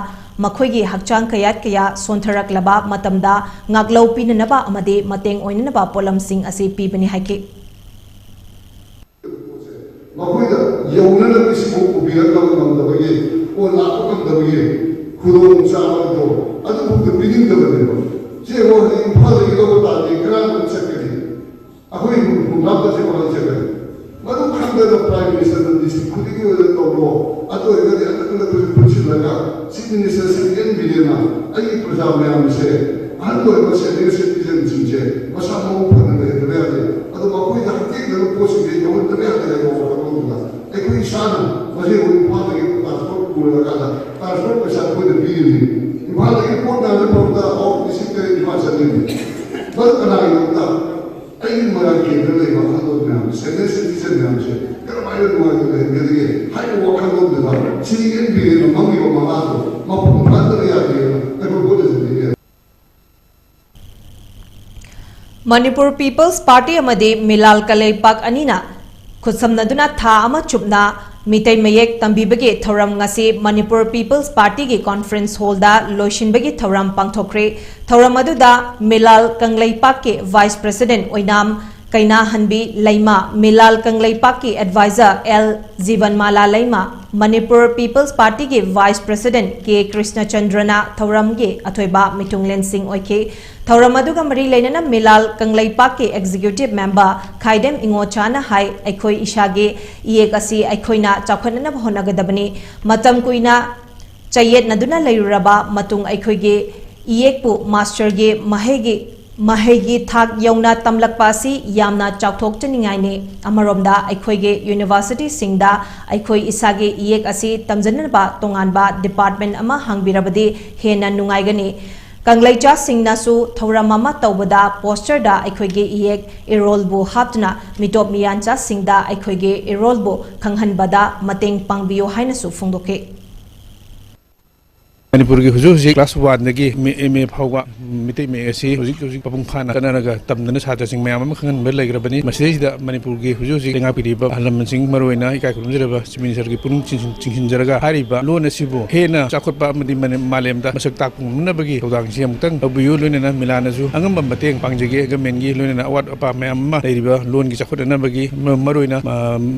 ꯃꯈꯣꯏꯒꯤ ꯍꯛꯆꯥꯡ ꯀꯌꯥꯠ ꯀꯌꯥ ꯁꯣꯟꯊꯔꯛꯂꯕ ꯃꯇꯝꯗ ꯉꯥꯛꯂꯧ ꯄꯤꯅꯅꯕ ꯑꯃꯗꯤ ꯃꯇꯦꯡ ꯑꯣꯏꯅꯅꯕ ꯄꯣꯠꯂꯝꯁꯤꯡ ꯑꯁꯤ ꯄꯤꯕꯅꯤ ꯍꯥꯏꯈꯤ꯫ ꯃꯈꯣꯏꯗ ꯌꯧꯅꯅꯕ ꯁꯤꯕꯨ ꯄꯨꯕꯤꯔꯛꯅꯕ ꯉꯝꯗꯕꯒꯤ, ꯄꯣꯠ ꯂꯥꯛꯄ ꯉꯝꯗꯕꯒꯤ ꯈꯨꯗꯣꯡꯆꯥꯕ ꯑꯗꯣ ꯑꯗꯨꯐꯥꯎꯗ ꯄꯤꯅꯤꯡꯗꯕꯅꯦꯕ꯫ ꯁꯤ ꯌꯦꯡꯉꯣ, ꯍꯧꯖꯤꯛ ꯏꯝꯐꯥꯜꯗꯒꯤ ꯂꯧꯕ ꯇꯥꯔꯗꯤ ꯀꯅꯥꯅ ꯆꯠꯀꯅꯤ? ꯑꯩꯈꯣꯏ ꯍꯨꯝꯐꯨ ꯍꯨꯝꯗ꯭ꯔꯥ ꯆꯠꯁꯦ, ꯀꯃꯥꯏꯅ ꯆꯠꯀꯅꯤ? ꯃꯗꯨ ꯈꯪꯗꯅ ꯄ꯭ꯔꯥꯏꯝ ꯃꯤꯅꯤꯁꯇꯔꯅ ꯗꯤꯁꯇ꯭ꯔꯤꯛ ꯈꯨꯗꯤꯡꯒꯤ ꯑꯣꯏꯅ ꯇꯧꯔꯣ, ꯑꯗꯨ ꯑꯣꯏꯔꯒꯗꯤ ꯑꯅꯛ ꯑꯅꯛꯄꯁꯨ ꯄꯨꯟꯁꯤꯜꯂꯒ ꯆꯤꯐ ꯃꯤꯅꯤꯁꯇꯔ ꯁꯦꯀꯦꯟ ꯕꯤꯔꯦꯟꯅ ꯑꯩꯒꯤ ꯄ꯭ꯔꯖꯥ ꯃꯌꯥꯝꯁꯦ, ꯑꯍꯜ ꯑꯣꯏꯔꯕ ꯁꯦꯅꯤꯌꯔ ꯁꯤꯇꯤꯖꯟꯁꯤꯡꯁꯦ ꯃꯁꯥ ꯃꯎ ꯐꯅ ꯂꯩꯍꯟꯗꯕ ꯌꯥꯗꯦ꯫ ꯑꯗꯣ ꯃꯈꯣꯏꯗ ꯍꯛꯊꯦꯡꯅꯅ ꯄꯣꯠꯁꯤꯡꯁꯦ ꯌꯧꯍꯟꯗꯕ ꯌꯥꯗꯦ ꯍꯥꯏꯕ ꯋꯥꯈꯜꯂꯣꯟꯗꯨꯗ ꯑꯩꯈꯣꯏ ꯏꯁꯥꯅ ꯉꯁꯤ ꯑꯩꯈꯣꯏ ꯏꯝꯐꯥꯜꯗꯒꯤ ꯇ꯭ꯔꯥꯟꯁꯄꯣꯔꯠ ꯄꯨꯔꯀꯥꯟꯗ ꯇ꯭ꯔꯥꯟꯁꯄꯣꯔꯠ ꯄꯩꯁꯥ ꯑꯩꯈꯣꯏꯅ ꯄꯤꯔꯤꯕꯅꯤ꯫ ꯏꯝꯐꯥꯜꯗꯒꯤ ꯄꯣꯠ ꯃꯌꯥꯝꯁꯦ ꯐꯥꯎꯕꯗ ꯑꯥꯎꯠ ꯂꯤꯁꯤꯡ ꯇꯔꯦꯠ ꯅꯤꯄꯥꯜ ꯆꯠꯂꯤꯕꯅꯤ꯫ ꯃꯗꯨ ꯀꯅꯥꯒꯤꯗꯃꯛꯇ? ꯁꯦꯅꯤꯌꯔ ꯁꯤꯇꯤꯖꯟ ꯃꯌꯥꯝꯁꯦ ꯀꯔꯝꯍꯥꯏꯅ ꯅꯨꯡꯉꯥꯏꯅ ꯂꯩꯍꯟꯒꯗꯒꯦ ꯍꯥꯏꯕ ꯋꯥꯈꯜꯂꯣꯟꯗꯨꯗ ꯁꯤ ꯑꯦꯟ ꯄꯤ ꯑꯦꯅ ꯃꯪꯉꯤꯕ ꯃꯉꯥꯗꯣ ꯃꯄꯨꯡ ꯐꯥꯍꯟꯗꯕ ꯌꯥꯗꯦꯅ ꯑꯩꯈꯣꯏ ꯍꯣꯠꯅꯖꯅꯤꯡꯉꯦ꯫ ꯃꯅꯤꯄꯨꯔ ꯄꯤꯄꯜꯁ ꯄꯥꯔꯇꯤ ꯑꯃꯗꯤ ꯃꯤꯂꯥꯜ ꯀꯪꯂꯩꯄꯥꯛ ꯑꯅꯤꯅ ꯈꯨꯠꯁꯝꯅꯗꯨꯅ ꯊꯥ ꯑꯃ ꯆꯨꯞꯅ ꯃꯤꯇꯩ ꯃꯌꯦꯛ ꯇꯝꯕꯤꯕꯒꯤ ꯊꯧꯔꯝ ꯉꯁꯤ ꯃꯅꯤꯄꯨꯔ ꯄꯤꯄꯜꯁ ꯄꯥꯔꯇꯤꯒꯤ ꯀꯣꯟꯐꯔꯦꯟꯁ ꯍꯣꯜꯗ ꯂꯣꯏꯁꯤꯟꯕꯒꯤ ꯊꯧꯔꯝ ꯄꯥꯡꯊꯣꯛꯈ꯭ꯔꯦ꯫ ꯊꯧꯔꯝ ꯑꯗꯨꯗ ꯃꯤꯂꯥꯜ ꯀꯪꯂꯩꯄꯥꯛꯀꯤ ꯚꯥꯏꯁ ꯄ꯭ꯔꯁꯤꯗꯦꯟ ꯑꯣꯏꯅꯥꯝ ꯀꯩꯅꯥꯍꯟꯕꯤ ꯂꯩꯃ, ꯃꯤꯂꯥꯜ ꯀꯪꯂꯩꯄꯥꯛꯀꯤ ꯑꯦꯗꯚꯥꯏꯖꯔ ꯑꯦꯜ ꯖꯤꯕꯟꯃꯥꯂꯥ ꯂꯩꯃ, ꯃꯅꯤꯄꯨꯔ ꯄꯤꯄꯜꯁ ꯄꯥꯔꯇꯤꯒꯤ ꯚꯥꯏꯁ ꯄ꯭ꯔꯁꯤꯗꯦꯟ ꯀꯦ ꯀ꯭ꯔꯤꯁꯅꯆꯟꯗ꯭ꯔꯅ ꯊꯧꯔꯝꯒꯤ ꯑꯊꯣꯏꯕ ꯃꯤꯊꯨꯡꯂꯦꯟꯁꯤꯡ ꯑꯣꯏꯈꯤ꯫ ꯊꯧꯔꯝ ꯑꯗꯨꯒ ꯃꯔꯤ ꯂꯩꯅꯅ ꯃꯤꯂꯥꯜ ꯀꯪꯂꯩꯄꯥꯛꯀꯤ ꯑꯦꯛꯖꯤꯀ꯭ꯌꯨꯇꯤꯚ ꯃꯦꯝꯕꯔ ꯈꯥꯏꯗꯦꯝ ꯏꯉꯣꯆꯥꯅ ꯍꯥꯏ, ꯑꯩꯈꯣꯏ ꯏꯁꯥꯒꯤ ꯏꯌꯦꯛ ꯑꯁꯤ ꯑꯩꯈꯣꯏꯅ ꯆꯥꯎꯈꯠꯅꯅꯕ ꯍꯣꯠꯅꯒꯗꯕꯅꯤ꯫ ꯃꯇꯝ ꯀꯨꯏꯅ ꯆꯌꯦꯠꯅꯗꯨꯅ ꯂꯩꯔꯨꯔꯕ ꯃꯇꯨꯡ ꯑꯩꯈꯣꯏꯒꯤ ꯏꯌꯦꯛꯄꯨ ꯃꯥꯁꯇꯔꯒꯤ ꯃꯍꯩꯒꯤ ꯃꯍꯩꯒꯤ ꯊꯥꯛ ꯌꯧꯅ ꯇꯝꯂꯛꯄ ꯑꯁꯤ ꯌꯥꯝꯅ ꯆꯥꯎꯊꯣꯛꯆꯅꯤꯡꯉꯥꯏꯅꯤ꯫ ꯑꯃꯔꯣꯝꯗ ꯑꯩꯈꯣꯏꯒꯤ ꯌꯨꯅꯤꯚꯔꯁꯤꯇꯤꯁꯤꯡꯗ ꯑꯩꯈꯣꯏ ꯏꯁꯥꯒꯤ ꯏꯌꯦꯛ ꯑꯁꯤ ꯇꯝꯖꯅꯕ ꯇꯣꯉꯥꯟꯕ ꯗꯤꯄꯥꯔꯠꯃꯦꯟ ꯑꯃ ꯍꯥꯡꯕꯤꯔꯕꯗꯤ ꯍꯦꯟꯅ ꯅꯨꯡꯉꯥꯏꯒꯅꯤ꯫ ꯀꯪꯂꯩꯆꯥꯁꯤꯡꯅꯁꯨ ꯊꯧꯔꯝ ꯑꯃ ꯇꯧꯕꯗ ꯄꯣꯁꯇꯔꯗ ꯑꯩꯈꯣꯏꯒꯤ ꯏꯌꯦꯛ ꯏꯔꯣꯜꯕꯨ ꯍꯥꯞꯇꯨꯅ ꯃꯤꯇꯣꯞ ꯃꯤꯌꯥꯟꯆꯥꯁꯤꯡꯗ ꯑꯩꯈꯣꯏꯒꯤ ꯏꯔꯣꯜꯕꯨ ꯈꯪꯍꯟꯕꯗ ꯃꯇꯦꯡ ꯄꯥꯡꯕꯤꯌꯨ ꯍꯥꯏꯅꯁꯨ ꯐꯣꯡꯗꯣꯛꯈꯤ꯫ ꯃꯅꯤꯄꯨꯔꯒꯤ ꯍꯧꯖꯤꯛ ꯍꯧꯖꯤꯛ ꯀ꯭ꯂꯥꯁ ꯋꯥꯟꯗꯒꯤ ꯑꯦꯝ ꯑꯦ ꯐꯥꯎꯕ ꯃꯤꯇꯩ ꯃꯌꯦꯛ ꯑꯁꯤ ꯍꯧꯖꯤꯛ ꯍꯧꯖꯤꯛ ꯃꯄꯨꯡ ꯐꯥꯅ ꯆꯠꯅꯔꯒ ꯇꯝꯗꯅ ꯁꯥꯇ꯭ꯔꯁꯤꯡ ꯃꯌꯥꯝ ꯑꯃ ꯈꯪꯍꯟꯕ ꯂꯩꯈ꯭ꯔꯕꯅꯤ꯫ ꯃꯁꯤꯗꯩꯁꯤꯗ ꯃꯅꯤꯄꯨꯔꯒꯤ ꯍꯧꯖꯤꯛ ꯍꯧꯖꯤꯛ ꯂꯩꯉꯥꯛꯄꯤꯔꯤꯕ ꯑꯍꯜ ꯂꯃꯟꯁꯤꯡ, ꯃꯔꯨꯑꯣꯏꯅ ꯏꯀꯥꯏ ꯈꯨꯔꯨꯝꯖꯔꯕ ꯆꯤꯐ ꯃꯤꯅꯤꯁꯇꯔꯒꯤ ꯄꯨꯛꯅꯤꯡ ꯆꯤꯡꯁꯤꯟ- ꯆꯤꯡꯁꯤꯟꯖꯔꯒ ꯍꯥꯏꯔꯤꯕ ꯂꯣꯟ ꯑꯁꯤꯕꯨ ꯍꯦꯟꯅ ꯆꯥꯎꯈꯠꯄ ꯑꯃꯗꯤ ꯃꯅꯦ- ꯃꯥꯂꯦꯝꯗ ꯃꯁꯛ ꯇꯥꯛꯄ ꯉꯝꯅꯕꯒꯤ ꯊꯧꯗꯥꯡꯁꯤ ꯑꯃꯨꯛꯇꯪ ꯂꯧꯕꯤꯌꯨ꯫ ꯂꯣꯏꯅꯅ ꯃꯤꯂꯥꯅꯁꯨ ꯑꯉꯝꯕ ꯃꯇꯦꯡ ꯄꯥꯡꯖꯒꯦ꯫ ꯒꯃꯦꯟꯒꯤ ꯂꯣꯏꯅꯅ ꯑꯋꯥꯠ ꯑꯄꯥ ꯃꯌꯥꯝ ꯑꯃ ꯂꯩꯔꯤꯕ ꯂꯣꯟꯒꯤ ꯆꯥꯎꯈꯠꯅꯅꯕꯒꯤ ꯃ- ꯃꯔꯨꯑꯣꯏꯅ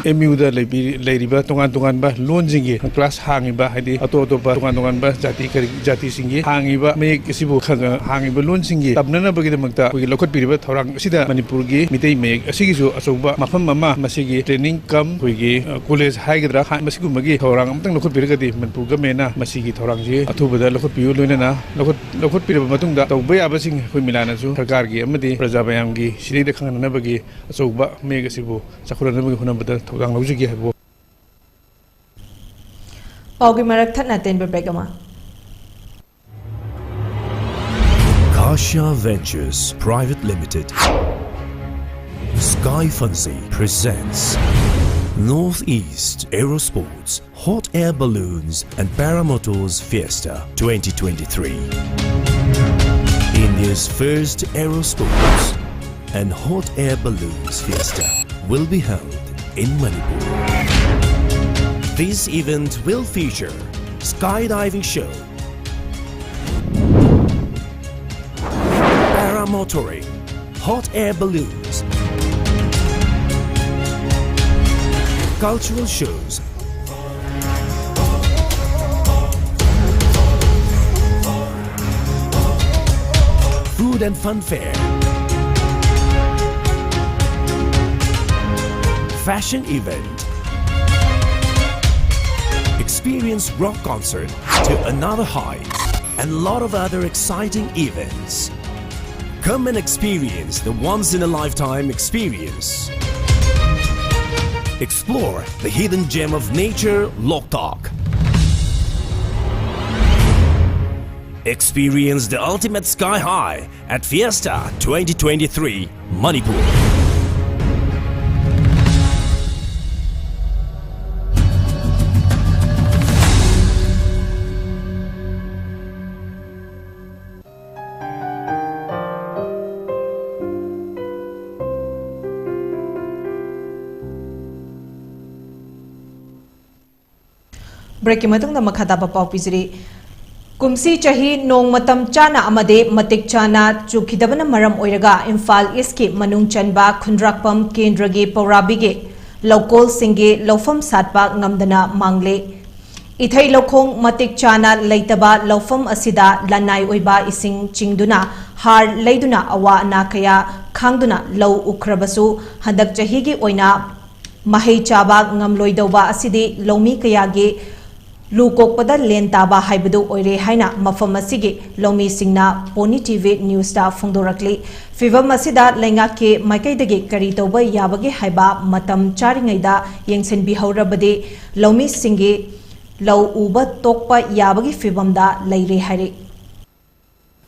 ꯑꯦꯝ ꯌꯨꯗ ꯂꯩꯕꯤ- ꯂꯩꯔꯤꯕ ꯇꯣꯉꯥꯟ ꯇꯣꯉꯥꯟꯕ ꯂꯣꯟꯁꯤꯡꯒꯤ ꯀ꯭ꯂꯥꯁ ꯍꯥꯡꯉꯤꯕ, ꯍꯥꯏꯗꯤ ꯑꯇꯣꯞ ꯑꯇꯣꯞꯄ ꯇꯣꯉꯥꯟ ꯇꯣꯉꯥꯟꯕ ꯖꯥꯇꯤ ꯀꯔꯤ- ꯖꯥꯇꯤꯁꯤꯡꯒꯤ ꯍꯥꯡꯉꯤꯕ ꯃꯌꯦꯛ ꯑꯁꯤꯕꯨ ꯈꯪ- ꯍꯥꯡꯉꯤꯕ ꯂꯣꯟꯁꯤꯡꯒꯤ ꯇꯝꯅꯅꯕꯒꯤꯗꯃꯛꯇ ꯑꯩꯈꯣꯏꯒꯤ ꯂꯧꯈꯠꯄꯤꯔꯤꯕ ꯊꯧꯔꯥꯡ ꯑꯁꯤꯗ ꯃꯅꯤꯄꯨꯔꯒꯤ ꯃꯤꯇꯩ ꯃꯌꯦꯛ ꯑꯁꯤꯒꯤꯁꯨ ꯑꯆꯧꯕ ꯃꯐꯝ ꯑꯃ, ꯃꯁꯤꯒꯤ ꯇ꯭ꯔꯦꯅꯤꯡ ꯀꯝ ꯑꯩꯈꯣꯏꯒꯤ ꯀꯣꯂꯦꯖ ꯍꯥꯏꯒꯗ꯭ꯔꯥ, ꯍꯥ- ꯃꯁꯤꯒꯨꯝꯕꯒꯤ ꯊꯧꯔꯥꯡ ꯑꯃꯇꯪ ꯂꯧꯈꯠꯄꯤꯔꯒꯗꯤ ꯃꯅꯤꯄꯨꯔ ꯒꯃꯦꯟꯅ ꯃꯁꯤꯒꯤ ꯊꯧꯔꯥꯡꯁꯤ ꯑꯊꯨꯕꯗ ꯂꯧꯈꯠꯄꯤꯌꯨ꯫ ꯂꯣꯏꯅꯅ ꯂꯧꯈꯠ- ꯂꯧꯈꯠꯄꯤꯔꯕ ꯃꯇꯨꯡꯗ ꯇꯧꯕ ꯌꯥꯕꯁꯤꯡ ꯑꯩꯈꯣꯏ ꯃꯤꯂꯥꯅꯁꯨ ꯁꯔꯀꯥꯔꯒꯤ ꯑꯃꯗꯤ ꯄ꯭ꯔꯖꯥ ꯃꯌꯥꯝꯒꯤ ꯁꯤꯗꯩꯗ ꯈꯪꯍꯟꯅꯕꯒꯤ ꯑꯆꯧꯕ ꯃꯌꯦꯛ ꯑꯁꯤꯕꯨ ꯆꯥꯎꯈꯠꯍꯟꯅꯕꯒꯤ ꯍꯣꯠꯅꯕꯗ ꯊꯧꯗꯥꯡ ꯂꯧꯖꯒꯦ ꯍꯥꯏꯕ ꯄꯥꯎꯒꯤ ꯃꯔꯛ ꯊꯠꯅ ꯑꯇꯦꯟꯕ ꯕ꯭ꯔꯦꯛ ꯑꯃ꯫ Kasha Ventures Private Limited. Sky Fancy presents Northeast Aerosports Hot Air Balloons and Paramotors Fiesta twenty twenty-three. India's first aerosports and hot air balloons fiesta will be held in Manipur. This event will feature skydiving show, paramotoring, hot air balloons, cultural shows, food and fun fair, fashion event, experience rock concert to another height, and lot of other exciting events. Come and experience the once-in-a-lifetime experience. Explore the hidden gem of nature, Loktak. Experience the ultimate sky high at Fiesta twenty twenty-three, Manipur. Breakꯀꯤ ꯃꯇꯨꯡꯗ ꯃꯈꯥ ꯇꯥꯕ ꯄꯥꯎ ꯄꯤꯖꯔꯤ꯫ ꯀꯨꯝꯁꯤ ꯆꯍꯤ ꯅꯣꯡ ꯃꯇꯝ ꯆꯥꯅ ꯑꯃꯗꯤ ꯃꯇꯤꯛ ꯆꯥꯅ ꯆꯨꯈꯤꯗꯕꯅ ꯃꯔꯝ ꯑꯣꯏꯔꯒ ꯏꯝꯐꯥꯜ ꯏꯁꯀꯤ ꯃꯅꯨꯡ ꯆꯟꯕ ꯈꯨꯟꯗ꯭ꯔꯥꯛꯄꯝ ꯀꯦꯟꯗ꯭ꯔꯒꯤ ꯄꯧꯔꯥꯕꯤꯒꯤ ꯂꯧꯀꯣꯜꯁꯤꯡꯒꯤ ꯂꯧꯐꯝ ꯁꯥꯠꯄ ꯉꯝꯗꯅ ꯃꯥꯡꯂꯦ꯫ ꯏꯊꯩ ꯂꯧꯈꯣꯡ ꯃꯇꯤꯛ ꯆꯥꯅ ꯂꯩꯇꯕ ꯂꯧꯐꯝ ꯑꯁꯤꯗ ꯂꯅꯥꯏ ꯑꯣꯏꯕ ꯏꯁꯤꯡ ꯆꯤꯡꯗꯨꯅ ꯍꯥꯔ ꯂꯩꯗꯨꯅ ꯑꯋꯥ ꯑꯅꯥ ꯀꯌꯥ ꯈꯥꯡꯗꯨꯅ ꯂꯧ ꯎꯈ꯭ꯔꯕꯁꯨ ꯍꯟꯗꯛ ꯆꯍꯤꯒꯤ ꯑꯣꯏꯅ ꯃꯍꯩ ꯆꯥꯕ ꯉꯝꯂꯣꯏꯗꯧꯕ ꯑꯁꯤꯗꯤ ꯂꯧꯃꯤ ꯀꯌꯥꯒꯤ ꯂꯨ ꯀꯣꯛꯄꯗ ꯂꯦꯟ ꯇꯥꯕ ꯍꯥꯏꯕꯗꯨ ꯑꯣꯏꯔꯦ ꯍꯥꯏꯅ ꯃꯐꯝ ꯑꯁꯤꯒꯤ ꯂꯧꯃꯤꯁꯤꯡꯅ ꯄꯣꯅꯤ ꯇꯤꯚꯤ ꯅ꯭ꯌꯨꯁꯇ ꯐꯣꯡꯗꯣꯔꯛꯂꯤ꯫ ꯐꯤꯚꯝ ꯑꯁꯤꯗ ꯂꯩꯉꯥꯛꯀꯤ ꯃꯥꯏꯀꯩꯗꯒꯤ ꯀꯔꯤ ꯇꯧꯕ ꯌꯥꯕꯒꯦ ꯍꯥꯏꯕ ꯃꯇꯝ ꯆꯥꯔꯤꯉꯩꯗ ꯌꯦꯡꯁꯤꯟꯕꯤꯍꯧꯔꯕꯗꯤ ꯂꯧꯃꯤꯁꯤꯡꯒꯤ ꯂꯧ ꯎꯕ ꯇꯣꯛꯄ ꯌꯥꯕꯒꯤ ꯐꯤꯚꯝꯗ ꯂꯩꯔꯦ ꯍꯥꯏꯔꯤ꯫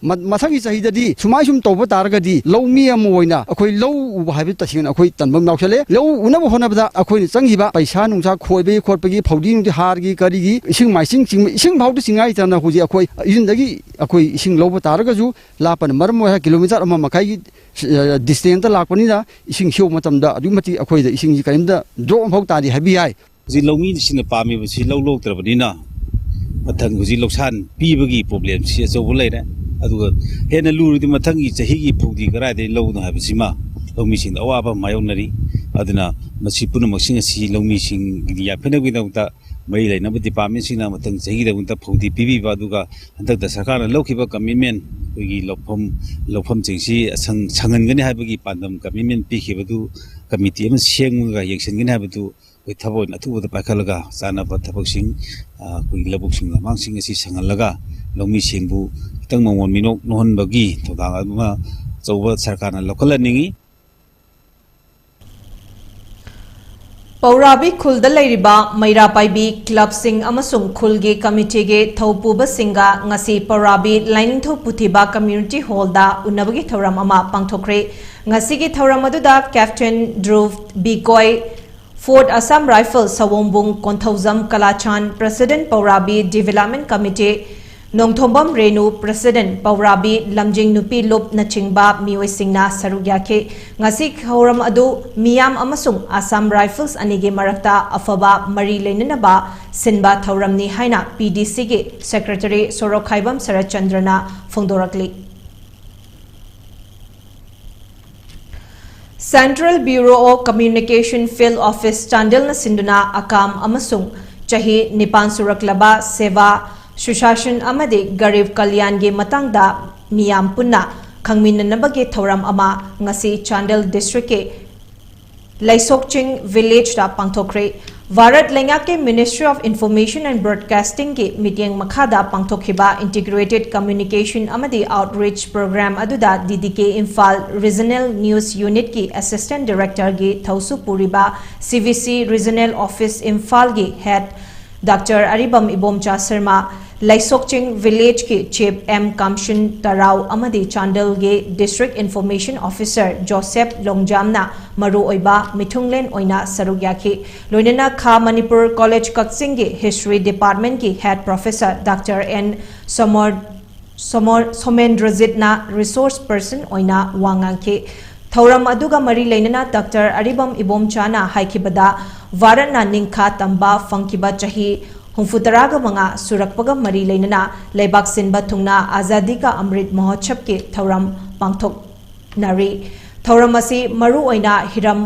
ꯃ-, ꯃꯊꯪꯒꯤ ꯆꯍꯤꯗꯗꯤ ꯁꯨꯃꯥꯏ ꯁꯨꯝ ꯇꯧꯕ ꯇꯥꯔꯒꯗꯤ, ꯂꯧꯃꯤ ꯑꯃ ꯑꯣꯏꯅ ꯑꯩꯈꯣꯏ ꯂꯧ ꯎꯕ ꯍꯥꯏꯕ ꯇꯁꯦꯡꯅ ꯑꯩꯈꯣꯏ ꯇꯟꯕ ꯑꯃ ꯌꯥꯎꯁꯜꯂꯦ꯫ ꯂꯧ ꯎꯅꯕ ꯍꯣꯠꯅꯕꯗ ꯑꯩꯈꯣꯏꯅ ꯆꯪꯈꯤꯕ ꯄꯩꯁꯥ ꯅꯨꯡꯁꯥ ꯈꯣꯏꯕꯒꯤ ꯈꯣꯠꯄꯒꯤ, ꯐꯧꯗꯤ ꯅꯨꯡꯗꯤ ꯍꯥꯔꯒꯤ ꯀꯔꯤꯒꯤ, ꯏꯁꯤꯡ ꯃꯥꯏꯁꯤꯡ ꯆꯤꯡꯕ, ꯏꯁꯤꯡ ꯐꯥꯎꯗ ꯆꯤꯡꯉꯥꯏꯇꯅ ꯍꯧꯖꯤꯛ ꯑꯩꯈꯣꯏ ꯌꯨꯝꯗꯒꯤ ꯑꯩꯈꯣꯏ ꯏꯁꯤꯡ ꯂꯧꯕ ꯇꯥꯔꯒꯁꯨ ꯂꯥꯞꯄꯅ ꯃꯔꯝ ꯑꯣꯏꯔꯒ ꯀꯤꯂꯣꯃꯤꯇꯔ ꯑꯃ ꯃꯈꯥꯏꯒꯤ, ꯑ, distance ꯂꯥꯛꯄꯅꯤꯅ ꯏꯁꯤꯡ ꯁꯤꯌꯧ ꯃꯇꯝꯗ ꯑꯗꯨꯛꯀꯤ ꯃꯇꯤꯛ ꯑꯩꯈꯣꯏꯗ ꯏꯁꯤꯡꯁꯤ ꯀꯔꯤꯝꯇ drop ꯑꯃꯐꯥꯎ ꯇꯥꯗꯦ ꯍꯥꯏꯕ ꯌꯥꯏ꯫ ꯍꯧꯖꯤꯛ ꯂꯧꯃꯤꯁꯤꯡꯅ ꯄꯥꯝꯃꯤꯕꯁꯤ ꯂꯧ ꯂꯣꯛꯇ꯭ꯔꯕꯅꯤꯅ ꯃꯊꯪ ꯍꯧꯖꯤꯛ ꯂꯧꯁꯥꯟ ꯄꯤꯕꯒꯤ problemꯁꯤ ꯑꯆꯧꯕ ꯂꯩꯔꯦ꯫ ꯑꯗꯨꯒ ꯍꯦꯟꯅ ꯂꯨꯔꯤꯗꯤ ꯃꯊꯪꯒꯤ ꯆꯍꯤꯒꯤ ꯐꯧꯗꯤ ꯀꯗꯥꯏꯗꯒꯤ ꯂꯧꯅꯣ ꯍꯥꯏꯕꯁꯤꯃ ꯂꯧꯃꯤꯁꯤꯡꯗ ꯑꯋꯥꯕ ꯃꯥꯌꯣꯛꯅꯔꯤ꯫ ꯑꯗꯨꯅ ꯃꯁꯤ ꯄꯨꯝꯅꯃꯛꯁꯤꯡ ꯑꯁꯤ ꯂꯧꯃꯤꯁꯤꯡꯒꯤ ꯌꯥꯏꯐꯅꯕꯒꯤꯗꯃꯛꯇ ꯃꯔꯤ ꯂꯩꯅꯕ departmentꯁꯤꯡꯅ ꯃꯊꯪ ꯆꯍꯤꯒꯤꯗꯃꯛꯇ ꯐꯧꯗꯤ ꯄꯤꯕꯤꯕ, ꯑꯗꯨꯒ ꯍꯟꯗꯛꯇ ꯁꯔꯀꯥꯔꯅ ꯂꯧꯈꯤꯕ commitment, ꯑꯩꯈꯣꯏꯒꯤ ꯂꯧꯐꯝ, ꯂꯧꯐꯝꯁꯤꯡꯁꯤ ꯁꯪ-, ꯁꯪꯍꯟꯒꯅꯤ ꯍꯥꯏꯕꯒꯤ ꯄꯥꯟꯗꯝ commitment ꯄꯤꯈꯤꯕꯗꯨ committee ꯑꯃ ꯁꯦꯝꯃꯒ ꯌꯦꯡꯁꯤꯟꯒꯅꯤ ꯍꯥꯏꯕꯗꯨ ꯑꯩꯈꯣꯏ ꯊꯕꯛ ꯑꯣꯏꯅ ꯑꯊꯨꯕꯗ ꯄꯥꯏꯈꯠꯂꯒ ꯆꯥꯅꯕ ꯊꯕꯛꯁꯤꯡ, ꯑ, ꯑꯩꯈꯣꯏꯒꯤ ꯂꯧꯕꯨꯛꯁꯤꯡ ꯂꯝꯍꯥꯡꯁꯤꯡ ꯑꯁꯤ ꯁꯪꯍꯜꯂꯒ ꯂꯧꯃꯤꯁꯤꯡꯕꯨ ꯈꯤꯇꯪ ꯃꯉꯣꯟ ꯃꯤꯅꯣꯛ ꯅꯣꯛꯍꯟꯕꯒꯤ ꯊꯧꯗꯥꯡ ꯑꯃ ꯑꯆꯧꯕ ꯁꯔꯀꯥꯔꯅ ꯂꯧꯈꯠꯍꯟꯅꯤꯡꯏ꯫ ꯄꯧꯔꯥꯕꯤ ꯈꯨꯜꯗ ꯂꯩꯔꯤꯕ ꯃꯩꯔꯥ ꯄꯥꯏꯕꯤ clubꯁꯤꯡ ꯑꯃꯁꯨꯡ ꯈꯨꯜꯒꯤ committeeꯒꯤ ꯊꯧꯄꯨꯕꯁꯤꯡꯒ ꯉꯁꯤ ꯄꯧꯔꯥꯕꯤ ꯂꯥꯏꯅꯤꯡꯊꯧ ꯄꯨꯊꯤꯕ community hallꯗ ꯎꯅꯕꯒꯤ ꯊꯧꯔꯝ ꯑꯃ ꯄꯥꯡꯊꯣꯛꯈ꯭ꯔꯦ꯫ ꯉꯁꯤꯒꯤ ꯊꯧꯔꯝ ꯑꯗꯨꯗ Captain Dhruv B. Koi, Fourth Assam Rifles ꯁꯑꯣꯝꯕꯨꯡ Konthoujam ꯀꯂꯥꯆꯥꯟ, President ꯄꯧꯔꯥꯕꯤ Development Committee, Nongthombam Renu, President ꯄꯧꯔꯥꯕꯤ ꯂꯝꯖꯤꯡ ꯅꯨꯄꯤ ꯂꯨꯞꯅꯆꯤꯡꯕ ꯃꯤꯑꯣꯏꯁꯤꯡꯅ ꯁꯔꯨꯛ ꯌꯥꯈꯤ꯫ ꯉꯁꯤ ꯊꯧꯔꯝ ꯑꯗꯨ ꯃꯤꯌꯥꯝ ꯑꯃꯁꯨꯡ Assam Rifles ꯑꯅꯤꯒꯤ ꯃꯔꯛꯇ ꯑꯐꯕ ꯃꯔꯤ ꯂꯩꯅꯅꯕ ꯁꯤꯟꯕ ꯊꯧꯔꯝꯅꯤ ꯍꯥꯏꯅ PDCꯒꯤ Secretary Sorokhaibam ꯁꯔꯠꯆꯟꯗ꯭ꯔꯅ ꯐꯣꯡꯗꯣꯔꯛꯂꯤ꯫ Central Bureau of Communication Field Office ꯆꯥꯟꯗꯦꯜꯅ ꯁꯤꯟꯗꯨꯅ ꯑꯀꯥꯝ ꯑꯃꯁꯨꯡ ꯆꯍꯤ ꯅꯤꯄꯥꯟ ꯁꯨꯔꯛꯂꯕ ꯁꯦꯕꯥ, ꯁꯨꯁꯥꯁꯟ ꯑꯃꯗꯤ ꯒꯔꯤꯕ ꯀꯜꯌꯥꯟꯒꯤ ꯃꯇꯥꯡꯗ ꯃꯤꯌꯥꯝ ꯄꯨꯟꯅ ꯈꯪꯃꯤꯟꯅꯅꯕꯒꯤ ꯊꯧꯔꯝ ꯑꯃ ꯉꯁꯤ ꯆꯥꯟꯗꯦꯜ districtꯀꯤ ꯂꯩꯁꯣꯛꯆꯤꯡ villageꯇ ꯄꯥꯡꯊꯣꯛꯈ꯭ꯔꯦ꯫ ꯚꯥꯔꯠ ꯂꯩꯉꯥꯛꯀꯤ Ministry of Information and Broadcastingꯒꯤ ꯃꯤꯠꯌꯦꯡ ꯃꯈꯥꯗ ꯄꯥꯡꯊꯣꯛꯈꯤꯕ Integrated Communication ꯑꯃꯗꯤ Outreach Program ꯑꯗꯨꯗ DDK Imphal Regional News Unitꯀꯤ Assistant Directorꯒꯤ ꯊꯧꯁꯨ ꯄꯨꯔꯤꯕ CVC Regional Office ꯏꯝꯐꯥꯜꯒꯤ Head Doctor ꯑꯔꯤꯕꯝ ꯏꯕꯣꯝꯆꯥ ꯁꯔꯃ, ꯂꯩꯁꯣꯛꯆꯤꯡ ꯚꯤꯂꯦꯖꯀꯤ ꯆꯤꯐ ꯑꯦꯝ ꯀꯥꯝꯁꯤꯟ ꯇꯔꯥꯎ ꯑꯃꯗꯤ ꯆꯥꯟꯗꯦꯜꯒꯤ ꯗꯤꯁꯇ꯭ꯔꯤꯛ ꯏꯟꯐꯣꯔꯃꯦꯁꯟ ꯑꯣꯐꯤꯁꯔ ꯖꯣꯁꯦꯐ ꯂꯣꯡꯖꯥꯝꯅ ꯃꯔꯨꯑꯣꯏꯕ ꯃꯤꯊꯨꯡꯂꯦꯟ ꯑꯣꯏꯅ ꯁꯔꯨꯛ ꯌꯥꯈꯤ꯫ ꯂꯣꯏꯅꯅ ꯈꯥ ꯃꯅꯤꯄꯨꯔ ꯀꯣꯂꯦꯖ ꯀꯛꯆꯤꯡꯒꯤ ꯍꯤꯁꯇ꯭ꯔꯤ ꯗꯤꯄꯥꯔꯠꯃꯦꯟꯠꯀꯤ head professor doctor N Somor Somor ꯁꯣꯃꯦꯟꯗ꯭ꯔꯖꯤꯠꯅ ꯔꯤꯁꯣꯔꯁ ꯄꯔꯁꯟ ꯑꯣꯏꯅ ꯋꯥ ꯉꯥꯡꯈꯤ꯫ ꯊꯧꯔꯝ ꯑꯗꯨꯒ ꯃꯔꯤ ꯂꯩꯅꯅ ꯗꯥꯛꯇꯔ ꯑꯔꯤꯕꯝ ꯏꯕꯣꯝꯆꯥꯅ ꯍꯥꯏꯈꯤꯕꯗ, ꯚꯥꯔꯠꯅ ꯅꯤꯡꯈꯥ ꯇꯝꯕ ꯐꯪꯈꯤꯕ ꯆꯍꯤ ꯍꯨꯝꯐꯨꯇꯔꯥꯒ ꯃꯉꯥ ꯁꯨꯔꯛꯄꯒ ꯃꯔꯤ ꯂꯩꯅꯅ ꯂꯩꯕꯥꯛ ꯁꯤꯟꯕ ꯊꯨꯡꯅ ꯑꯖꯥꯗꯤ ꯀꯥ ꯑꯃ꯭ꯔꯤꯠ ꯃꯍꯣꯠꯁꯕꯀꯤ ꯊꯧꯔꯝ ꯄꯥꯡꯊꯣꯛꯅꯔꯤ꯫ ꯊꯧꯔꯝ ꯑꯁꯤ ꯃꯔꯨꯑꯣꯏꯅ ꯍꯤꯔꯝ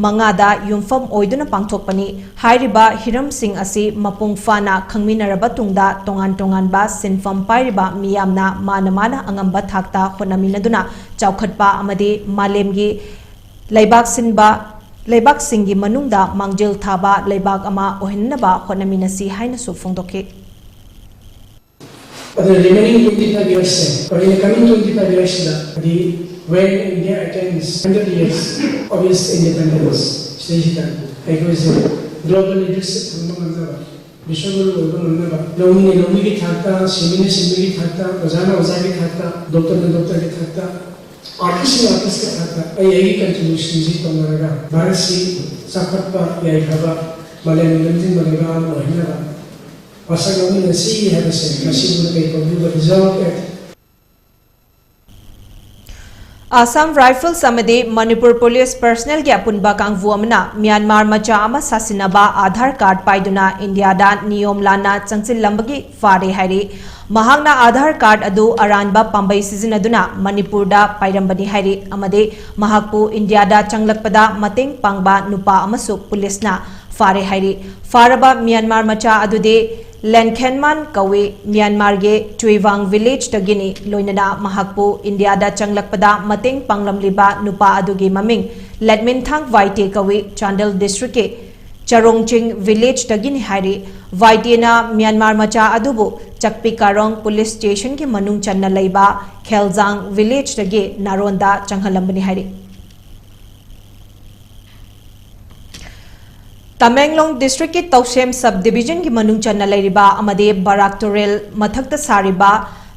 ꯃꯉꯥꯗ ꯌꯨꯝꯐꯝ ꯑꯣꯏꯗꯨꯅ ꯄꯥꯡꯊꯣꯛꯄꯅꯤ꯫ ꯍꯥꯏꯔꯤꯕ ꯍꯤꯔꯝꯁꯤꯡ ꯑꯁꯤ ꯃꯄꯨꯡ ꯐꯥꯅ ꯈꯪꯃꯤꯟꯅꯔꯕ ꯇꯨꯡꯗ ꯇꯣꯉꯥꯟ ꯇꯣꯉꯥꯟꯕ ꯁꯤꯟꯐꯝ ꯄꯥꯏꯔꯤꯕ ꯃꯤꯌꯥꯝꯅ ꯃꯥꯅ ꯃꯥꯅ ꯑꯉꯝꯕ ꯊꯥꯛꯇ ꯍꯣꯠꯅꯃꯤꯟꯅꯗꯨꯅ ꯆꯥꯎꯈꯠꯄ ꯑꯃꯗꯤ ꯃꯥꯂꯦꯝꯒꯤ ꯂꯩꯕꯥꯛ ꯁꯤꯟꯕ, ꯂꯩꯕꯥꯛꯁꯤꯡꯒꯤ ꯃꯅꯨꯡꯗ ꯃꯥꯡꯖꯤꯜ ꯊꯥꯕ ꯂꯩꯕꯥꯛ ꯑꯃ ꯑꯣꯏꯍꯟꯅꯕ ꯍꯣꯠꯅꯃꯤꯟꯅꯁꯤ ꯍꯥꯏꯅꯁꯨ ꯐꯣꯡꯗꯣꯛꯈꯤ꯫ ꯑꯗꯨꯅ remaining twenty five years say, or in the coming twenty five years ꯁꯤꯗ, ꯍꯥꯏꯗꯤ, when India attains hundred years of its independence, ꯁꯤꯗꯩꯁꯤꯗ ꯑꯩꯈꯣꯏꯁꯦ global leadership ꯐꯪꯕ ꯉꯝꯅꯕ, ꯕꯤꯁ꯭ꯋꯒꯨꯔꯨ ꯑꯣꯏꯕ ꯉꯝꯅꯕ, ꯂꯧꯃꯤꯅ ꯂꯧꯃꯤꯒꯤ ꯊꯥꯛꯇ, ꯁꯤꯟꯃꯤꯅ ꯁꯤꯟꯃꯤꯒꯤ ꯊꯥꯛꯇ, ꯑꯣꯖꯥꯅ ꯑꯣꯖꯥꯒꯤ ꯊꯥꯛꯇ, ꯗꯣꯛꯇꯔꯅ ꯗꯣꯛꯇꯔꯒꯤ ꯊꯥꯛꯇ, ꯑꯥꯔꯇꯤꯁꯅ ꯑꯥꯔꯇꯤꯁꯀꯤ ꯊꯥꯛꯇ ꯑꯩ ꯑꯩꯒꯤ contribution ꯁꯤ ꯇꯧꯅꯔꯒ ꯚꯥꯔꯠꯁꯤ ꯆꯥꯎꯈꯠꯄ, ꯌꯥꯏꯐꯕ, ꯃꯥꯂꯦꯝꯒꯤ ꯂꯝꯖꯤꯡꯕ ꯂꯩꯕꯥꯛ ꯑꯃ ꯑꯣꯏꯍꯟꯅꯕ ꯋꯥꯁꯛ ꯂꯧꯃꯤꯟꯅꯁꯤ ꯍꯥꯏꯕꯁꯦ ꯉꯁꯤꯕꯨ ꯀꯩ ꯇꯧꯕꯤꯕ result at ꯑꯁꯥꯝ ꯔꯥꯏꯐꯜꯁ ꯑꯃꯗꯤ ꯃꯅꯤꯄꯨꯔ ꯄꯨꯂꯤꯁ ꯄꯔꯁꯅꯦꯜꯒꯤ ꯑꯄꯨꯟꯕ ꯀꯥꯡꯕꯨ ꯑꯃꯅ ꯃ꯭ꯌꯥꯟꯃꯥꯔ ꯃꯆꯥ ꯑꯃ ꯁꯥꯁꯤꯟꯅꯕ ꯑꯥꯙꯥꯔ ꯀꯥꯔꯗ ꯄꯥꯏꯗꯨꯅ ꯏꯟꯗꯤꯌꯥꯗ ꯅꯤꯌꯣꯝ ꯂꯥꯟꯅ ꯆꯪꯁꯤꯜꯂꯝꯕꯒꯤ ꯐꯥꯔꯦ ꯍꯥꯏꯔꯤ꯫ ꯃꯍꯥꯛꯅ ꯑꯥꯙꯥꯔ ꯀꯥꯔꯗ ꯑꯗꯨ ꯑꯔꯥꯟꯕ ꯄꯥꯝꯕꯩ ꯁꯤꯖꯤꯟꯅꯗꯨꯅ ꯃꯅꯤꯄꯨꯔꯗ ꯄꯥꯏꯔꯝꯕꯅꯤ ꯍꯥꯏꯔꯤ ꯑꯃꯗꯤ ꯃꯍꯥꯛꯄꯨ ꯏꯟꯗꯤꯌꯥꯗ ꯆꯪꯂꯛꯄꯗ ꯃꯇꯦꯡ ꯄꯥꯡꯕ ꯅꯨꯄꯥ ꯑꯃꯁꯨ ꯄꯨꯂꯤꯁꯅ ꯐꯥꯔꯦ ꯍꯥꯏꯔꯤ꯫ ꯐꯥꯔꯕ ꯃ꯭ꯌꯥꯟꯃꯥꯔ ꯃꯆꯥ ꯑꯗꯨꯗꯤ ꯂꯦꯟꯈꯦꯟꯃꯥꯟ ꯀꯧꯏ, ꯃ꯭ꯌꯥꯟꯃꯥꯔꯒꯤ ꯆꯨꯏꯋꯥꯡ ꯚꯤꯂꯦꯖꯇꯒꯤꯅꯤ꯫ ꯂꯣꯏꯅꯅ ꯃꯍꯥꯛꯄꯨ ꯏꯟꯗꯤꯌꯥꯗ ꯆꯪꯂꯛꯄꯗ ꯃꯇꯦꯡ ꯄꯥꯡꯂꯝꯂꯤꯕ ꯅꯨꯄꯥ ꯑꯗꯨꯒꯤ ꯃꯃꯤꯡ ꯂꯦꯠꯃꯤꯟꯊꯥꯡ ꯋꯥꯏꯇꯦ ꯀꯧꯏ, ꯆꯥꯟꯗꯦꯜ ꯗꯤꯁꯇ꯭ꯔꯤꯛꯀꯤ ꯆꯔꯣꯡꯆꯤꯡ ꯚꯤꯂꯦꯖꯇꯒꯤꯅꯤ ꯍꯥꯏꯔꯤ꯫ ꯋꯥꯏꯇꯦꯅ ꯃ꯭ꯌꯥꯟꯃꯥꯔ ꯃꯆꯥ ꯑꯗꯨꯕꯨ ꯆꯛꯄꯤ ꯀꯥꯔꯣꯡ ꯄꯨꯂꯤꯁ ꯁ꯭ꯇꯦꯁꯟꯒꯤ ꯃꯅꯨꯡ ꯆꯟꯅ ꯂꯩꯕ ꯈꯦꯜꯖꯥꯡ ꯚꯤꯂꯦꯖꯇꯒꯤ ꯅꯥꯔꯣꯟꯗ ꯆꯪꯍꯜꯂꯝꯕꯅꯤ ꯍꯥꯏꯔꯤ꯫ ꯇꯃꯦꯡꯂꯣꯡ ꯗꯤꯁꯇ꯭ꯔꯤꯛꯀꯤ ꯇꯧꯁꯦꯝ ꯁꯕ ꯗꯤꯕꯤꯖꯟꯒꯤ ꯃꯅꯨꯡ ꯆꯟꯅ ꯂꯩꯔꯤꯕ ꯑꯃꯗꯤ ꯕꯔꯥꯛ ꯇꯨꯔꯦꯜ ꯃꯊꯛꯇ ꯁꯥꯔꯤꯕ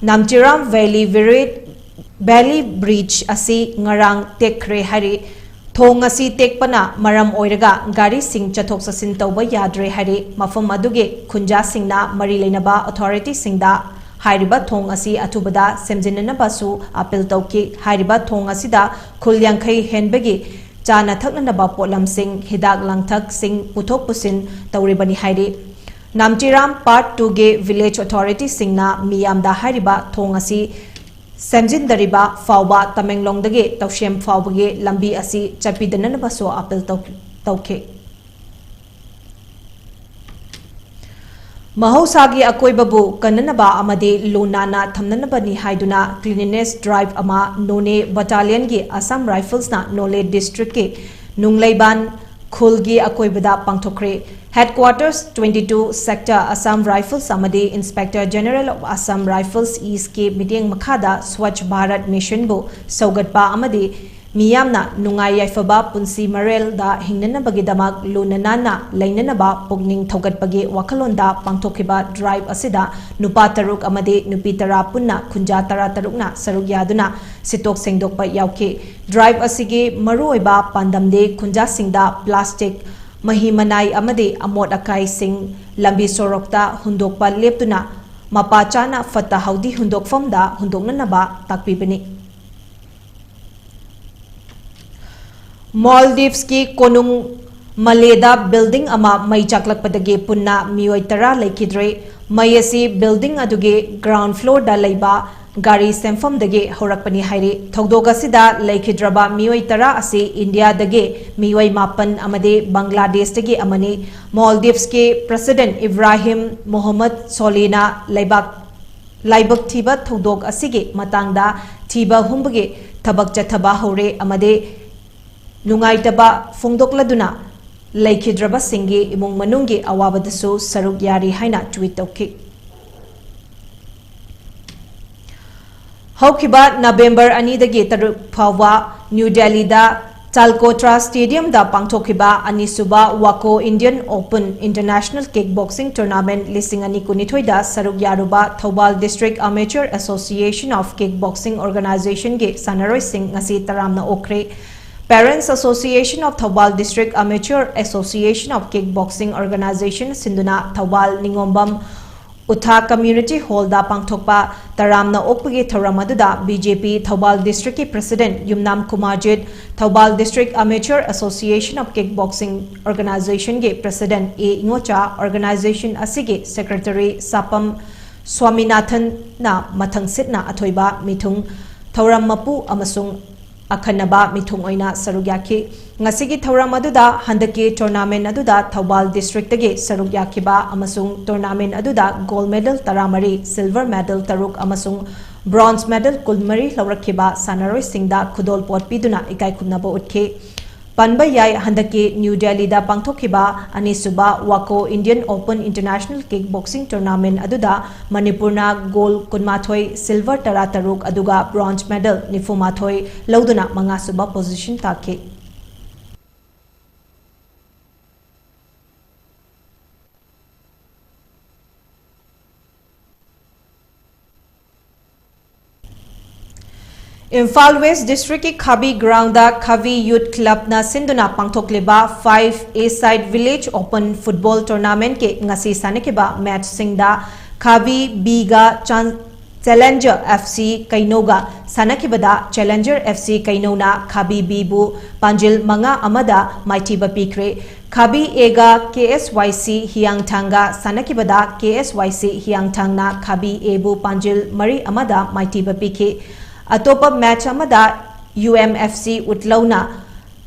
ꯅꯥꯝꯆꯤꯔꯥꯝ ꯚꯦꯂꯤ ꯕ꯭ꯔꯤꯖ, ꯚꯦꯂꯤ ꯕ꯭ꯔꯤꯖ ꯑꯁꯤ ꯉꯔꯥꯡ ꯇꯦꯛꯈ꯭ꯔꯦ ꯍꯥꯏꯔꯤ꯫ ꯊꯣꯡ ꯑꯁꯤ ꯇꯦꯛꯄꯅ ꯃꯔꯝ ꯑꯣꯏꯔꯒ ꯒꯥꯔꯤꯁꯤꯡ ꯆꯠꯊꯣꯛ ꯆꯠꯁꯤꯟ ꯇꯧꯕ ꯌꯥꯗ꯭ꯔꯦ ꯍꯥꯏꯔꯤ꯫ ꯃꯐꯝ ꯑꯗꯨꯒꯤ ꯈꯨꯟꯖꯥꯁꯤꯡꯅ ꯃꯔꯤ ꯂꯩꯅꯕ ꯑꯣꯊꯣꯔꯤꯇꯤꯁꯤꯡꯗ ꯍꯥꯏꯔꯤꯕ ꯊꯣꯡ ꯑꯁꯤ ꯑꯊꯨꯕꯗ ꯁꯦꯝꯖꯤꯟꯅꯅꯕꯁꯨ ꯑꯥꯄꯤꯜ ꯇꯧꯈꯤ꯫ ꯍꯥꯏꯔꯤꯕ ꯊꯣꯡ ꯑꯁꯤꯗ ꯈꯨꯜ ꯌꯥꯡꯈꯩ ꯍꯦꯟꯕꯒꯤ ꯆꯥꯅ ꯊꯛꯅꯅꯕ ꯄꯣꯠꯂꯝꯁꯤꯡ, ꯍꯤꯗꯥꯛ ꯂꯥꯡꯊꯛꯁꯤꯡ ꯄꯨꯊꯣꯛ ꯄꯨꯁꯤꯟ ꯇꯧꯔꯤꯕꯅꯤ ꯍꯥꯏꯔꯤ꯫ ꯅꯥꯝꯆꯤꯔꯥꯝ ꯄꯥꯔꯠ ꯇꯨꯒꯤ ꯚꯤꯂꯦꯖ ꯑꯣꯊꯣꯔꯤꯇꯤꯁꯤꯡꯅ ꯃꯤꯌꯥꯝꯗ ꯍꯥꯏꯔꯤꯕ ꯊꯣꯡ ꯑꯁꯤ ꯁꯦꯝꯖꯤꯟꯗꯔꯤꯕ ꯐꯥꯎꯕ ꯇꯃꯦꯡꯂꯣꯡꯗꯒꯤ ꯇꯧꯁꯦꯝ ꯐꯥꯎꯕꯒꯤ ꯂꯝꯕꯤ ꯑꯁꯤ ꯆꯠꯄꯤꯗꯅꯅꯕꯁꯨ ꯑꯥꯄꯤꯜ ꯇꯧ-, ꯇꯧꯈꯤ꯫ ꯃꯍꯧꯁꯥꯒꯤ ꯑꯀꯣꯏꯕꯕꯨ ꯀꯟꯅꯅꯕ ꯑꯃꯗꯤ ꯂꯨ ꯅꯥꯟꯅ ꯊꯝꯅꯅꯕꯅꯤ ꯍꯥꯏꯗꯨꯅ cleanliness drive ꯑꯃ ꯅꯣꯅꯦ ꯕꯠꯇꯥꯂꯤꯌꯟꯒꯤ ꯑꯁꯥꯝ ꯔꯥꯏꯐꯜꯁꯅ ꯅꯣꯅꯦ ꯗꯤꯁꯇ꯭ꯔꯤꯛꯀꯤ ꯅꯨꯡꯂꯩꯕꯥꯟ ꯈꯨꯜꯒꯤ ꯑꯀꯣꯏꯕꯗ ꯄꯥꯡꯊꯣꯛꯈ꯭ꯔꯦ꯫ Headquarters twenty two Sector Assam Rifles ꯑꯃꯗꯤ Inspector General of Assam Rifles East ꯀꯤ ꯃꯤꯠꯌꯦꯡ ꯃꯈꯥꯗ ꯁ꯭ꯋꯥꯆ ꯚꯥꯔꯠ ꯃꯤꯁꯟꯕꯨ ꯁꯧꯒꯠꯄ ꯑꯃꯗꯤ ꯃꯤꯌꯥꯝꯅ ꯅꯨꯡꯉꯥꯏ ꯌꯥꯏꯐꯕ ꯄꯨꯟꯁꯤ ꯃꯔꯦꯜꯗ ꯍꯤꯡꯅꯅꯕꯒꯤꯗꯃꯛ ꯂꯨꯅ ꯅꯥꯟꯅ ꯂꯩꯅꯅꯕ ꯄꯨꯛꯅꯤꯡ ꯊꯧꯒꯠꯄꯒꯤ ꯋꯥꯈꯜꯂꯣꯟꯗ ꯄꯥꯡꯊꯣꯛꯈꯤꯕ drive ꯑꯁꯤꯗ ꯅꯨꯄꯥ ꯇꯔꯨꯛ ꯑꯃꯗꯤ ꯅꯨꯄꯤ ꯇꯔꯥ ꯄꯨꯟꯅ ꯈꯨꯟꯖꯥ ꯇꯔꯥ ꯇꯔꯨꯛꯅ ꯁꯔꯨꯛ ꯌꯥꯗꯨꯅ ꯁꯤꯠꯇꯣꯛ ꯁꯦꯡꯗꯣꯛꯄ ꯌꯥꯎꯈꯤ꯫ Drive ꯑꯁꯤꯒꯤ ꯃꯔꯨꯑꯣꯏꯕ ꯄꯥꯟꯗꯝꯗꯤ ꯈꯨꯟꯖꯥꯁꯤꯡꯗ plastic, ꯃꯍꯤ ꯃꯅꯥꯏ ꯑꯃꯗꯤ ꯑꯃꯣꯠ ꯑꯀꯥꯏꯁꯤꯡ ꯂꯝꯕꯤ ꯁꯣꯔꯣꯛꯇ ꯍꯨꯟꯗꯣꯛꯄ ꯂꯦꯞꯇꯨꯅ ꯃꯄꯥ ꯆꯥꯅ ꯐꯠꯇ ꯍꯥꯎꯗꯤ ꯍꯨꯟꯗꯣꯛꯐꯝꯗ ꯍꯨꯟꯗꯣꯛꯅꯅꯕ ꯇꯥꯛꯄꯤꯕꯅꯤ꯫ ꯃꯥꯜꯗꯤꯚꯁꯀꯤ ꯀꯣꯅꯨꯡ ꯃꯂꯦꯗ building ꯑꯃ ꯃꯩ ꯆꯥꯛꯂꯛꯄꯗꯒꯤ ꯄꯨꯟꯅ ꯃꯤꯑꯣꯏ ꯇꯔꯥ ꯂꯩꯈꯤꯗ꯭ꯔꯦ꯫ ꯃꯩ ꯑꯁꯤ building ꯑꯗꯨꯒꯤ ground floor ꯗ ꯂꯩꯕ ꯒꯥꯔꯤ ꯁꯦꯝꯐꯝꯗꯒꯤ ꯍꯧꯔꯛꯄꯅꯤ ꯍꯥꯏꯔꯤ꯫ ꯊꯧꯗꯣꯛ ꯑꯁꯤꯗ ꯂꯩꯈꯤꯗ꯭ꯔꯕ ꯃꯤꯑꯣꯏ ꯇꯔꯥ ꯑꯁꯤ ꯏꯟꯗꯤꯌꯥꯗꯒꯤ ꯃꯤꯑꯣꯏ ꯃꯥꯄꯟ ꯑꯃꯗꯤ ꯕꯪꯒ꯭ꯂꯥꯗꯦꯁꯇꯒꯤ ꯑꯃꯅꯤ꯫ ꯃꯥꯜꯗꯤꯚꯁꯀꯤ President ꯏꯕ꯭ꯔꯥꯍꯤꯝ ꯃꯣꯍꯝꯃꯗ ꯁꯣꯂꯤꯅ ꯂꯩꯕꯥꯛ ꯂꯥꯏꯕꯛ ꯊꯤꯕ ꯊꯧꯗꯣꯛ ꯑꯁꯤꯒꯤ ꯃꯇꯥꯡꯗ ꯊꯤꯕ ꯍꯨꯝꯕꯒꯤ ꯊꯕꯛ ꯆꯠꯊꯕ ꯍꯧꯔꯦ ꯑꯃꯗꯤ ꯅꯨꯡꯉꯥꯏꯇꯕ ꯐꯣꯡꯗꯣꯛꯂꯗꯨꯅ ꯂꯩꯈꯤꯗ꯭ꯔꯕꯁꯤꯡꯒꯤ ꯏꯃꯨꯡ ꯃꯅꯨꯡꯒꯤ ꯑꯋꯥꯕꯗꯁꯨ ꯁꯔꯨꯛ ꯌꯥꯔꯤ ꯍꯥꯏꯅ tweet ꯇꯧꯈꯤ꯫ ꯍꯧꯈꯤꯕ ꯅꯕꯦꯝꯕꯔ ꯑꯅꯤꯗꯒꯤ ꯇꯔꯨꯛ ꯐꯥꯎꯕ ꯅ꯭ꯌꯨ ꯗꯦꯜꯂꯤꯗ ꯆꯥꯜꯀꯣꯇ꯭ꯔꯥ ꯁ꯭ꯇꯦꯗꯤꯌꯝꯗ ꯄꯥꯡꯊꯣꯛꯈꯤꯕ ꯑꯅꯤꯁꯨꯕ ꯋꯥꯀꯣ Indian open international kick boxing tournament ꯂꯤꯁꯤꯡ ꯑꯅꯤ ꯀꯨꯟꯅꯤꯊꯣꯏꯗ ꯁꯔꯨꯛ ꯌꯥꯔꯨꯕ Thoubal district amateur association of kick boxing ꯑꯣꯔꯒꯅꯥꯏꯖꯦꯁꯟꯒꯤ ꯁꯥꯟꯅꯔꯣꯏꯁꯤꯡ ꯉꯁꯤ ꯇꯔꯥꯝꯅ ꯑꯣꯛꯈ꯭ꯔꯦ꯫ Parents Association of Thawbal District Amateur Association of Kick Boxing Organization ꯁꯤꯟꯗꯨꯅ ꯊꯧꯕꯥꯜ ꯅꯤꯉꯣꯝꯕꯝ ꯎꯊꯥ ꯀꯝꯃ꯭ꯌꯨꯅꯤꯇꯤ ꯍꯣꯜꯗ ꯄꯥꯡꯊꯣꯛꯄ ꯇꯔꯥꯝꯅ ꯑꯣꯛꯄꯒꯤ ꯊꯧꯔꯝ ꯑꯗꯨꯗ ꯕꯤ ꯖꯦ ꯄꯤ ꯊꯧꯕꯥꯜ ꯗꯤꯁꯇ꯭ꯔꯤꯛꯀꯤ president Yumnam Kumarjit, Thoubal district amateur association of kick boxing ꯑꯣꯔꯒꯅꯥꯏꯖꯦꯁꯟꯒꯤ ꯄ꯭ꯔꯦꯁꯤꯗꯦꯟꯠ ꯑꯦ ꯏꯉꯣꯆꯥ, ꯑꯣꯔꯒꯅꯥꯏꯖꯦꯁꯟ ꯑꯁꯤꯒꯤ ꯁꯦꯀ꯭ꯔꯦꯇꯔꯤ ꯁꯥꯄꯝ ꯁ꯭ꯋꯥꯃꯤꯅꯥꯊꯟꯅ ꯃꯊꯪꯁꯤꯠꯅ ꯑꯊꯣꯏꯕ ꯃꯤꯊꯨꯡ, ꯊꯧꯔꯝ ꯃꯄꯨ ꯑꯃꯁꯨꯡ ꯑꯈꯟꯅꯕ ꯃꯤꯊꯨꯡ ꯑꯣꯏꯅ ꯁꯔꯨꯛ ꯌꯥꯈꯤ꯫ ꯉꯁꯤꯒꯤ ꯊꯧꯔꯝ ꯑꯗꯨꯗ ꯍꯟꯗꯛꯀꯤ ꯇꯣꯔꯅꯥꯃꯦꯟꯠ ꯑꯗꯨꯗ ꯊꯧꯕꯥꯜ ꯗꯤꯁꯇ꯭ꯔꯤꯛꯇꯒꯤ ꯁꯔꯨꯛ ꯌꯥꯈꯤꯕ ꯑꯃꯁꯨꯡ ꯇꯣꯔꯅꯥꯃꯦꯟꯠ ꯑꯗꯨꯗ ꯒꯣꯜꯗ ꯃꯦꯗꯜ ꯇꯔꯥꯃꯔꯤ, ꯁꯤꯜꯚꯔ ꯃꯦꯗꯜ ꯇꯔꯨꯛ ꯑꯃꯁꯨꯡ ꯕ꯭ꯔꯣꯟꯖ ꯃꯦꯗꯜ ꯀꯨꯟꯃꯔꯤ ꯂꯧꯔꯛꯈꯤꯕ ꯁꯥꯟꯅꯔꯣꯏꯁꯤꯡꯗ ꯈꯨꯗꯣꯜꯄꯣꯠ ꯄꯤꯗꯨꯅ ꯏꯀꯥꯏꯈꯨꯝꯅꯕ ꯎꯠꯈꯤ꯫ ꯄꯟꯕ ꯌꯥꯏ, ꯍꯟꯗꯛꯀꯤ ꯅ꯭ꯌꯨ ꯗꯦꯜꯂꯤꯗ ꯄꯥꯡꯊꯣꯛꯈꯤꯕ ꯑꯅꯤꯁꯨꯕ ꯋꯥꯀꯣ Indian open international kick boxing tournament ꯑꯗꯨꯗ ꯃꯅꯤꯄꯨꯔꯅ ꯒꯣꯜꯗ ꯀꯨꯟꯃꯥꯊꯣꯏ, ꯁꯤꯜꯚꯔ ꯇꯔꯥꯇꯔꯨꯛ, ꯑꯗꯨꯒ ꯕ꯭ꯔꯣꯟꯖ ꯃꯦꯗꯜ ꯅꯤꯐꯨꯃꯥꯊꯣꯏ ꯂꯧꯗꯨꯅ ꯃꯉꯥꯁꯨꯕ ꯄꯣꯖꯤꯁꯟ ꯇꯥꯈꯤ꯫ ꯏꯝꯐꯥꯜ ꯋꯦꯁ ꯗꯤꯁꯇ꯭ꯔꯤꯛꯀꯤ ꯈꯥꯕꯤ ꯒ꯭ꯔꯥꯎꯟꯗ ꯈꯥꯕꯤ ꯌꯨꯊ ꯀ꯭ꯂꯕꯅ ꯁꯤꯟꯗꯨꯅ ꯄꯥꯡꯊꯣꯛꯂꯤꯕ ꯐꯥꯏꯚ ꯑꯦ ꯁꯥꯏꯗ ꯚꯤꯂꯦꯖ ꯑꯣꯄꯟ ꯐꯨꯠꯕꯣꯜ ꯇꯣꯔꯅꯥꯃꯦꯟꯠꯀꯤ ꯉꯁꯤ ꯁꯥꯟꯅꯈꯤꯕ ꯃꯦꯆꯁꯤꯡꯗ ꯈꯥꯕꯤ ꯕꯤꯒ ꯆꯥꯟ-, challenger F C ꯀꯩꯅꯧꯒ ꯁꯥꯟꯅꯈꯤꯕꯗ challenger F C ꯀꯩꯅꯧꯅ ꯈꯥꯕꯤ ꯕꯤꯕꯨ ꯄꯥꯟꯖꯤꯜ ꯃꯉꯥ ꯑꯃꯗ ꯃꯥꯏꯊꯤꯕ ꯄꯤꯈ꯭ꯔꯦ꯫ ꯈꯥꯕꯤ ꯑꯦꯒ ꯀꯦ ꯑꯦꯁ ꯋꯥꯏ ꯁꯤ ꯍꯤꯌꯥꯡꯊꯥꯡꯒ ꯁꯥꯟꯅꯈꯤꯕꯗ ꯀꯦ ꯑꯦꯁ ꯋꯥꯏ ꯁꯤ ꯍꯤꯌꯥꯡꯊꯥꯡꯅ ꯈꯥꯕꯤ ꯑꯦꯕꯨ ꯄꯥꯟꯖꯤꯜ ꯃꯔꯤ ꯑꯃꯗ ꯃꯥꯏꯊꯤꯕ ꯄꯤꯈꯤ꯫ ꯑꯇꯣꯞꯄ ꯃꯦꯆ ꯑꯃꯗ U M F C ꯎꯠꯂꯧꯅ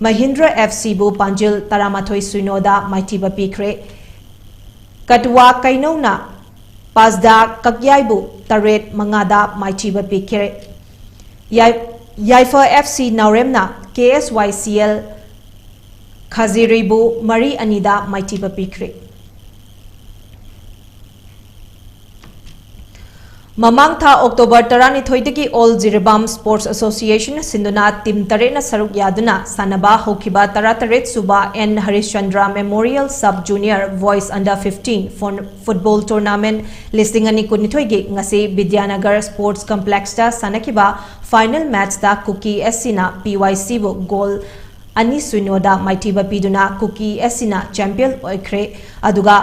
Mahindra F ꯁꯤꯕꯨ ꯄꯥꯟꯖꯤꯜ ꯇꯔꯥꯃꯥꯊꯣꯏ ꯁꯤꯅꯣꯗ ꯃꯥꯏꯊꯤꯕ ꯄꯤꯈ꯭ꯔꯦ꯫ ꯀꯇꯋꯥ ꯀꯩꯅꯧꯅ ꯄꯥꯁꯗꯥ ꯀꯛꯌꯥꯏꯕꯨ ꯇꯔꯦꯠ ꯃꯉꯥꯗ ꯃꯥꯏꯊꯤꯕ ꯄꯤꯈ꯭ꯔꯦ꯫ ꯌꯥꯏ-, ꯌꯥꯏꯐ ꯑꯦꯐ ꯁꯤ ꯅꯥꯎꯔꯦꯝꯅ ꯀꯦ ꯑꯦꯁ ꯋꯥꯏ ꯁꯤ ꯑꯦꯜ ꯈꯥꯖꯤꯔꯤꯕꯨ ꯃꯔꯤ ꯑꯅꯤꯗ ꯃꯥꯏꯊꯤꯕ ꯄꯤꯈ꯭ꯔꯦ꯫ ꯃꯃꯥꯡ ꯊꯥ October ꯇꯔꯥꯅꯤꯊꯣꯏꯗꯒꯤ All Jiribam Sports Association ꯁꯤꯟꯗꯨꯅ team ꯇꯔꯦꯠꯅ ꯁꯔꯨꯛ ꯌꯥꯗꯨꯅ ꯁꯥꯟꯅꯕ ꯍꯧꯈꯤꯕ ꯇꯔꯥꯇꯔꯦꯠ ꯁꯨꯕ N Harishchandra Memorial Sub Junior Boys Under fifteen Fun- Football Tournament ꯂꯤꯁꯤꯡ ꯑꯅꯤ ꯀꯨꯟꯅꯤꯊꯣꯏꯒꯤ ꯉꯁꯤ ꯕꯤꯗ꯭ꯌꯥꯅꯒꯔ Sports Complexꯇ ꯁꯥꯟꯅꯈꯤꯕ final matchꯇ ꯀꯨꯀꯤ SCꯅ PYCꯕꯨ goal ꯑꯅꯤ ꯁꯤꯅꯣꯗ ꯃꯥꯏꯊꯤꯕ ꯄꯤꯗꯨꯅ ꯀꯨꯀꯤ SCꯅ champion ꯑꯣꯏꯈ꯭ꯔꯦ꯫ ꯑꯗꯨꯒ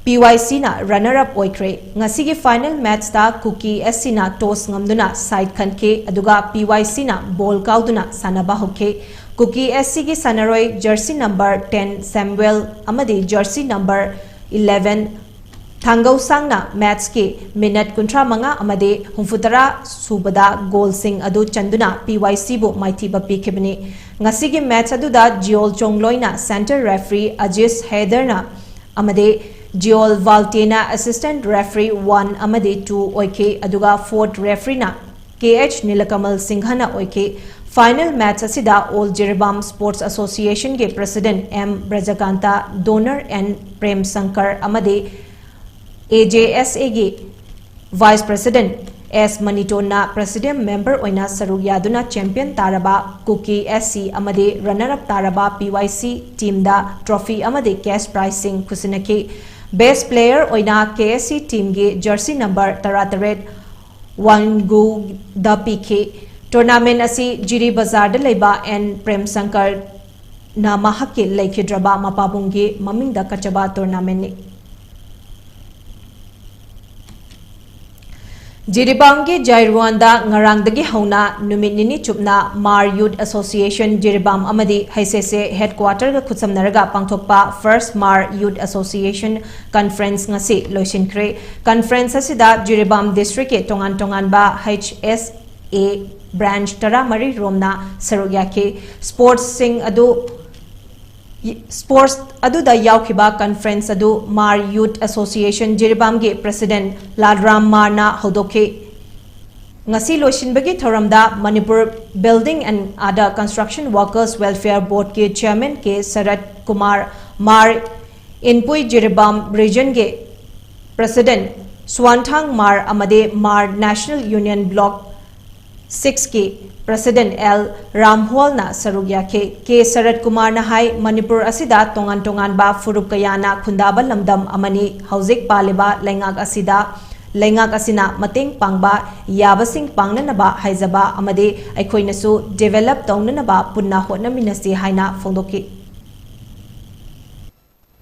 PYCꯅ runner up ꯑꯣꯏꯈ꯭ꯔꯦ꯫ ꯉꯁꯤꯒꯤ final matchꯇ ꯀꯨꯀꯤ SCꯅ toss ꯉꯝꯗꯨꯅ side ꯈꯟꯈꯤ, ꯑꯗꯨꯒ PYCꯅ ball ꯀꯥꯎꯗꯨꯅ ꯁꯥꯟꯅꯕ ꯍꯧꯈꯤ꯫ ꯀꯨꯀꯤ SCꯒꯤ ꯁꯥꯟꯅꯔꯣꯏ jersey number ten Samuel ꯑꯃꯗꯤ jersey number eleven ꯊꯥꯡꯒꯧꯁꯥꯡꯅ matchꯀꯤ minute ꯀꯨꯟꯊ꯭ꯔꯥ ꯃꯉꯥ ꯑꯃꯗꯤ ꯍꯨꯝꯐꯨꯇꯔꯥ ꯁꯨꯕꯗ goalꯁꯤꯡ ꯑꯗꯨ ꯆꯟꯗꯨꯅ PYCꯕꯨ ꯃꯥꯏꯊꯤꯕ ꯄꯤꯈꯤꯕꯅꯤ꯫ ꯉꯁꯤꯒꯤ match ꯑꯗꯨꯗ ꯖꯤꯑꯣꯜ ꯆꯣꯡꯂꯣꯏꯅ center referee ꯑꯖꯤꯁ ꯍꯦꯗꯔꯅ ꯑꯃꯗꯤ ꯖꯤꯑꯣꯜ ꯚꯥꯜꯇꯦꯅ assistant referee one ꯑꯃꯗꯤ two ꯑꯣꯏꯈꯤ, ꯑꯗꯨꯒ fourth refereeꯅ ꯀꯦ ꯑꯩꯆ ꯅꯤꯂꯀꯃꯜ ꯁꯤꯡꯍꯅ ꯑꯣꯏꯈꯤ꯫ Final match ꯑꯁꯤꯗ All Jiribam Sports Associationꯒꯤ president M ꯕ꯭ꯔꯖꯀꯥꯟꯇ, donor N Prem Shankar ꯑꯃꯗꯤ AJSAꯒꯤ vice president S ꯃꯅꯤꯇꯣꯟꯅ president member ꯑꯣꯏꯅ ꯁꯔꯨꯛ ꯌꯥꯗꯨꯅ champion ꯇꯥꯔꯕ ꯀꯨꯀꯤ SC ꯑꯃꯗꯤ runner up ꯇꯥꯔꯕ PYC teamꯗ trophy ꯑꯃꯗꯤ cash prizeꯁꯤꯡ ꯈꯨꯠꯁꯤꯟꯅꯈꯤ꯫ Best player ꯑꯣꯏꯅ KSC teamꯒꯤ jersey number ꯇꯔꯥꯇꯔꯦꯠ ꯋꯥꯟꯒꯨꯗ ꯄꯤꯈꯤ꯫ Tournament ꯑꯁꯤ ꯖꯤꯔꯤ ꯕꯖꯥꯔꯗ ꯂꯩꯕ N ꯄ꯭ꯔꯦꯝ ꯁꯪꯀꯔꯅ ꯃꯍꯥꯛꯀꯤ ꯂꯩꯈꯤꯗ꯭ꯔꯕ ꯃꯄꯥꯕꯨꯡꯒꯤ ꯃꯃꯤꯡꯗ ꯀꯠꯆꯕ tournamentꯅꯤ꯫ ꯖꯤꯔꯤꯕꯥꯝꯒꯤ ꯖꯥꯏꯔꯨꯋꯥꯟꯗ ꯉꯔꯥꯡꯗꯒꯤ ꯍꯧꯅ ꯅꯨꯃꯤꯠ ꯅꯤꯅꯤ ꯆꯨꯞꯅ ꯃꯥꯔ Youth Association ꯖꯤꯔꯤꯕꯥꯝ ꯑꯃꯗꯤ ꯍꯩꯁꯦꯁꯦ headquarterꯒ ꯈꯨꯠꯁꯝꯅꯔꯒ ꯄꯥꯡꯊꯣꯛꯄ First ꯃꯥꯔ Youth Association Conference ꯉꯁꯤ ꯂꯣꯏꯁꯤꯟꯈ꯭ꯔꯦ꯫ Conference ꯑꯁꯤꯗ ꯖꯤꯔꯤꯕꯥꯝ districtꯀꯤ ꯇꯣꯉꯥꯟ ꯇꯣꯉꯥꯟꯕ HSA branch ꯇꯔꯥꯃꯔꯤ ꯔꯣꯝꯅ ꯁꯔꯨꯛ ꯌꯥꯈꯤ꯫ Sportsꯁꯤꯡ ꯑꯗꯨ Sports ꯑꯗꯨꯗ ꯌꯥꯎꯈꯤꯕ conference ꯑꯗꯨ ꯃꯥꯔ Youth Association ꯖꯤꯔꯤꯕꯥꯝꯒꯤ president ꯂꯥꯜꯔꯥꯝ ꯃꯥꯔꯅ ꯍꯧꯗꯣꯛꯈꯤ꯫ ꯉꯁꯤ ꯂꯣꯏꯁꯤꯟꯕꯒꯤ ꯊꯧꯔꯝꯗ Manipur Building and Other Construction Workers Welfare Boardꯀꯤ chairman K shirt Kumar, R Inpui Jiribam regionꯒꯤ president ꯁ꯭ꯋꯥꯟꯊꯥꯡ ꯃꯥꯔ ꯑꯃꯗꯤ ꯃꯥꯔ National Union Bloc six ꯀꯤ President L ꯔꯥꯝꯍꯣꯜꯅ ꯁꯔꯨꯛ ꯌꯥꯈꯤ꯫ ꯀꯦ ꯁꯔꯠ ꯀꯨꯃꯥꯔꯅ ꯍꯥꯏ, ꯃꯅꯤꯄꯨꯔ ꯑꯁꯤꯗ ꯇꯣꯉꯥꯟ ꯇꯣꯉꯥꯟꯕ ꯐꯨꯔꯨꯞ ꯀꯌꯥꯅ ꯈꯨꯟꯗꯥꯕ ꯂꯝꯗꯝ ꯑꯃꯅꯤ꯫ ꯍꯧꯖꯤꯛ ꯄꯥꯜꯂꯤꯕ ꯂꯩꯉꯥꯛ ꯑꯁꯤꯗ, ꯂꯩꯉꯥꯛ ꯑꯁꯤꯅ ꯃꯇꯦꯡ ꯄꯥꯡꯕ ꯌꯥꯕꯁꯤꯡ ꯄꯥꯡꯅꯅꯕ ꯍꯥꯏꯖꯕ ꯑꯃꯗꯤ ꯑꯩꯈꯣꯏꯅꯁꯨ develop ꯇꯧꯅꯅꯕ ꯄꯨꯟꯅ ꯍꯣꯠꯅꯃꯤꯟꯅꯁꯤ ꯍꯥꯏꯅ ꯐꯣꯡꯗꯣꯛꯈꯤ꯫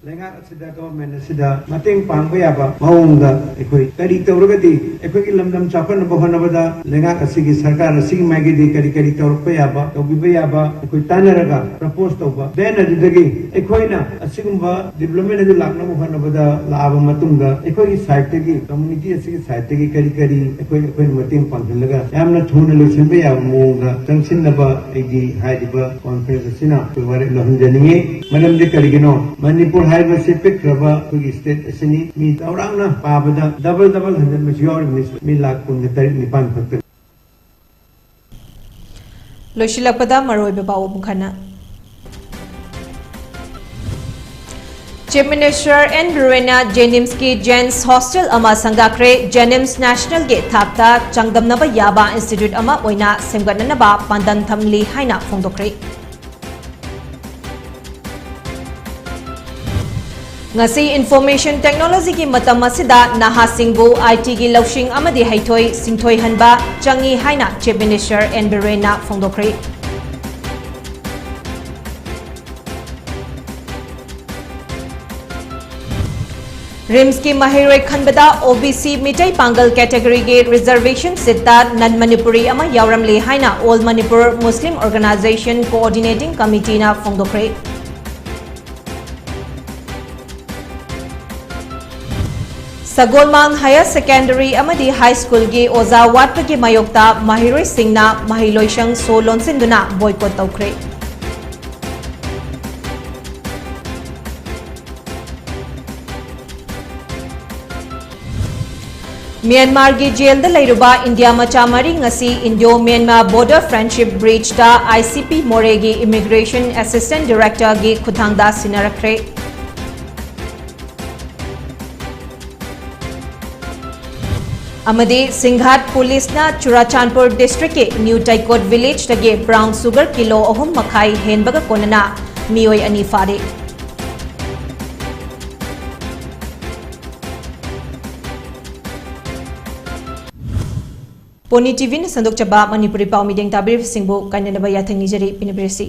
ꯂꯩꯉꯥꯛ ꯑꯁꯤꯗ, government ꯑꯁꯤꯗ ꯃꯇꯦꯡ ꯄꯥꯡꯕ ꯌꯥꯕ ꯃꯑꯣꯡꯗ ꯑꯩꯈꯣꯏ ꯀꯔꯤ ꯇꯧꯔꯒꯗꯤ ꯑꯩꯈꯣꯏꯒꯤ ꯂꯝꯗꯝ ꯆꯥꯎꯈꯠꯅꯕ ꯍꯣꯠꯅꯕꯗ ꯂꯩꯉꯥꯛ ꯑꯁꯤꯒꯤ, ꯁꯔꯀꯥꯔ ꯑꯁꯤꯒꯤ ꯃꯥꯏꯀꯩꯗꯒꯤ ꯀꯔꯤ ꯀꯔꯤ ꯇꯧꯔꯛꯄ ꯌꯥꯕ, ꯇꯧꯕꯤꯕ ꯌꯥꯕ ꯑꯩꯈꯣꯏ ꯇꯥꯟꯅꯔꯒ propose ꯇꯧꯕ꯫ Then ꯑꯗꯨꯗꯒꯤ ꯑꯩꯈꯣꯏꯅ ꯑꯁꯤꯒꯨꯝꯕ development ꯑꯗꯨ ꯂꯥꯛꯅꯕ ꯍꯣꯠꯅꯕꯗ ꯂꯥꯛꯑꯕ ꯃꯇꯨꯡꯗ ꯑꯩꯈꯣꯏꯒꯤ sideꯇꯒꯤ, community ꯑꯁꯤꯒꯤ sideꯇꯒꯤ ꯀꯔꯤ ꯀꯔꯤ ꯑꯩꯈꯣꯏ, ꯑꯩꯈꯣꯏꯅ ꯃꯇꯦꯡ ꯄꯥꯡꯁꯤꯜꯂꯒ ꯌꯥꯝꯅ ꯊꯨꯅ ꯂꯣꯏꯁꯤꯟꯕ ꯌꯥꯕ ꯃꯑꯣꯡꯗ ꯆꯪꯁꯤꯟꯅꯕ ꯑꯩꯗꯤ ꯍꯥꯏꯔꯤꯕ conference ꯑꯁꯤꯅ ꯑꯩꯈꯣꯏ ꯋꯥꯔꯦꯞ ꯂꯧꯍꯟꯖꯅꯤꯡꯉꯤ꯫ ꯃꯔꯝꯗꯤ ꯀꯔꯤꯒꯤꯅꯣ? ꯃꯅꯤꯄꯨꯔ ꯍꯥꯏꯕꯁꯤ ꯄꯤꯛꯈ꯭ꯔꯕ ꯑꯩꯈꯣꯏꯒꯤ state ꯑꯁꯤꯅꯤ꯫ ꯃꯤ ꯆꯥꯎꯔꯥꯛꯅ ꯄꯥꯕꯗ double double ꯍꯟꯖꯟꯕꯁꯨ ꯌꯥꯎꯔꯤꯕꯅꯤ, ꯃꯤ ꯂꯥꯈ ꯀꯨꯟꯒ ꯇꯔꯦꯠ ꯅꯤꯄꯥꯟ ꯈꯛꯇꯅꯤ꯫ ꯂꯣꯏꯁꯤꯜꯂꯛꯄꯗ ꯃꯔꯨꯑꯣꯏꯕ ꯄꯥꯎ ꯑꯃꯨꯛ ꯍꯟꯅ꯫ Chief Minister N ꯕꯤꯔꯦꯟꯅ JNIMSꯀꯤ JANS hostel ꯑꯃ ꯁꯪꯒꯥꯈ꯭ꯔꯦ꯫ JNIMS nationalꯒꯤ ꯊꯥꯛꯇ ꯆꯥꯡꯗꯝꯅꯕ ꯌꯥꯕ institute ꯑꯃ ꯑꯣꯏꯅ ꯁꯦꯝꯒꯠꯅꯅꯕ ꯄꯥꯟꯗꯝ ꯊꯝꯂꯤ ꯍꯥꯏꯅ ꯐꯣꯡꯗꯣꯛꯈ꯭ꯔꯦ꯫ ꯉꯁꯤ information technologyꯒꯤ ꯃꯇꯝ ꯑꯁꯤꯗ ꯅꯍꯥꯁꯤꯡꯕꯨ ITꯒꯤ ꯂꯧꯁꯤꯡ ꯑꯃꯗꯤ ꯍꯩꯊꯣꯏ ꯁꯤꯡꯊꯣꯏꯍꯟꯕ ꯆꯪꯏ ꯍꯥꯏꯅ Chief Minister N ꯕꯤꯔꯦꯟꯅ ꯐꯣꯡꯗꯣꯛꯈ꯭ꯔꯦ꯫ RIMSꯀꯤ ꯃꯍꯩꯔꯣꯏ ꯈꯟꯕꯗ OBC ꯃꯤꯇꯩ ꯄꯥꯡꯒꯜ categoryꯒꯤ reservation seatꯇ non Manipuri ꯑꯃ ꯌꯥꯎꯔꯝꯂꯦ ꯍꯥꯏꯅ All Manipur Muslim Organisation Coordinating Committeeꯅ ꯐꯣꯡꯗꯣꯛꯈ꯭ꯔꯦ꯫ ꯁꯒꯣꯜꯃꯥꯡ Higher Secondary ꯑꯃꯗꯤ High Schoolꯒꯤ ꯑꯣꯖꯥ ꯋꯥꯠꯄꯒꯤ ꯃꯥꯌꯣꯛꯇ ꯃꯍꯩꯔꯣꯏꯁꯤꯡꯅ ꯃꯍꯩꯂꯣꯏꯁꯪ ꯁꯣ ꯂꯣꯟꯁꯤꯟꯗꯨꯅ boycott ꯇꯧꯈ꯭ꯔꯦ꯫ ꯃ꯭ꯌꯥꯟꯃꯥꯔꯒꯤ ꯖꯦꯜꯗ ꯂꯩꯔꯨꯕ ꯏꯟꯗꯤꯌꯥ ꯃꯆꯥ ꯃꯔꯤ ꯉꯁꯤ Indo Myanmar Border Friendship Bridgeꯇ ICP ꯃꯣꯔꯦꯒꯤ Immigration Assistant Directorꯒꯤ ꯈꯨꯠꯊꯥꯡꯗ ꯁꯤꯟꯅꯔꯛꯈ꯭ꯔꯦ꯫ ꯑꯃꯗꯤ ꯁꯤꯡꯍꯥꯠ ꯄꯨꯂꯤꯁꯅ ꯆꯨꯔꯥꯆꯥꯟꯄꯨꯔ ꯗꯤꯁꯇ꯭ꯔꯤꯛꯀꯤ ꯅ꯭ꯌꯨ ꯇꯥꯏꯀꯣꯠ ꯚꯤꯂꯦꯖꯇꯒꯤ ꯕ꯭ꯔꯥꯎꯟ ꯁꯨꯒꯔ ꯀꯤꯂꯣ ꯑꯍꯨꯝ ꯃꯈꯥꯏ ꯍꯦꯟꯕꯒ ꯀꯣꯟꯅꯅ ꯃꯤꯑꯣꯏ ꯑꯅꯤ ꯐꯥꯔꯦ꯫ ꯄꯣꯅꯤ ꯇꯤꯚꯤꯅ ꯁꯟꯗꯣꯛꯆꯕ ꯃꯅꯤꯄꯨꯔꯤ ꯄꯥꯎ ꯃꯤꯠꯌꯦꯡ ꯇꯥꯕꯤꯔꯤꯕꯁꯤꯡꯕꯨ ꯀꯥꯏꯅꯅꯕ ꯌꯥꯊꯪ ꯅꯤꯖꯔꯤ꯫ ꯄꯤꯅꯕꯤꯔꯁꯤ꯫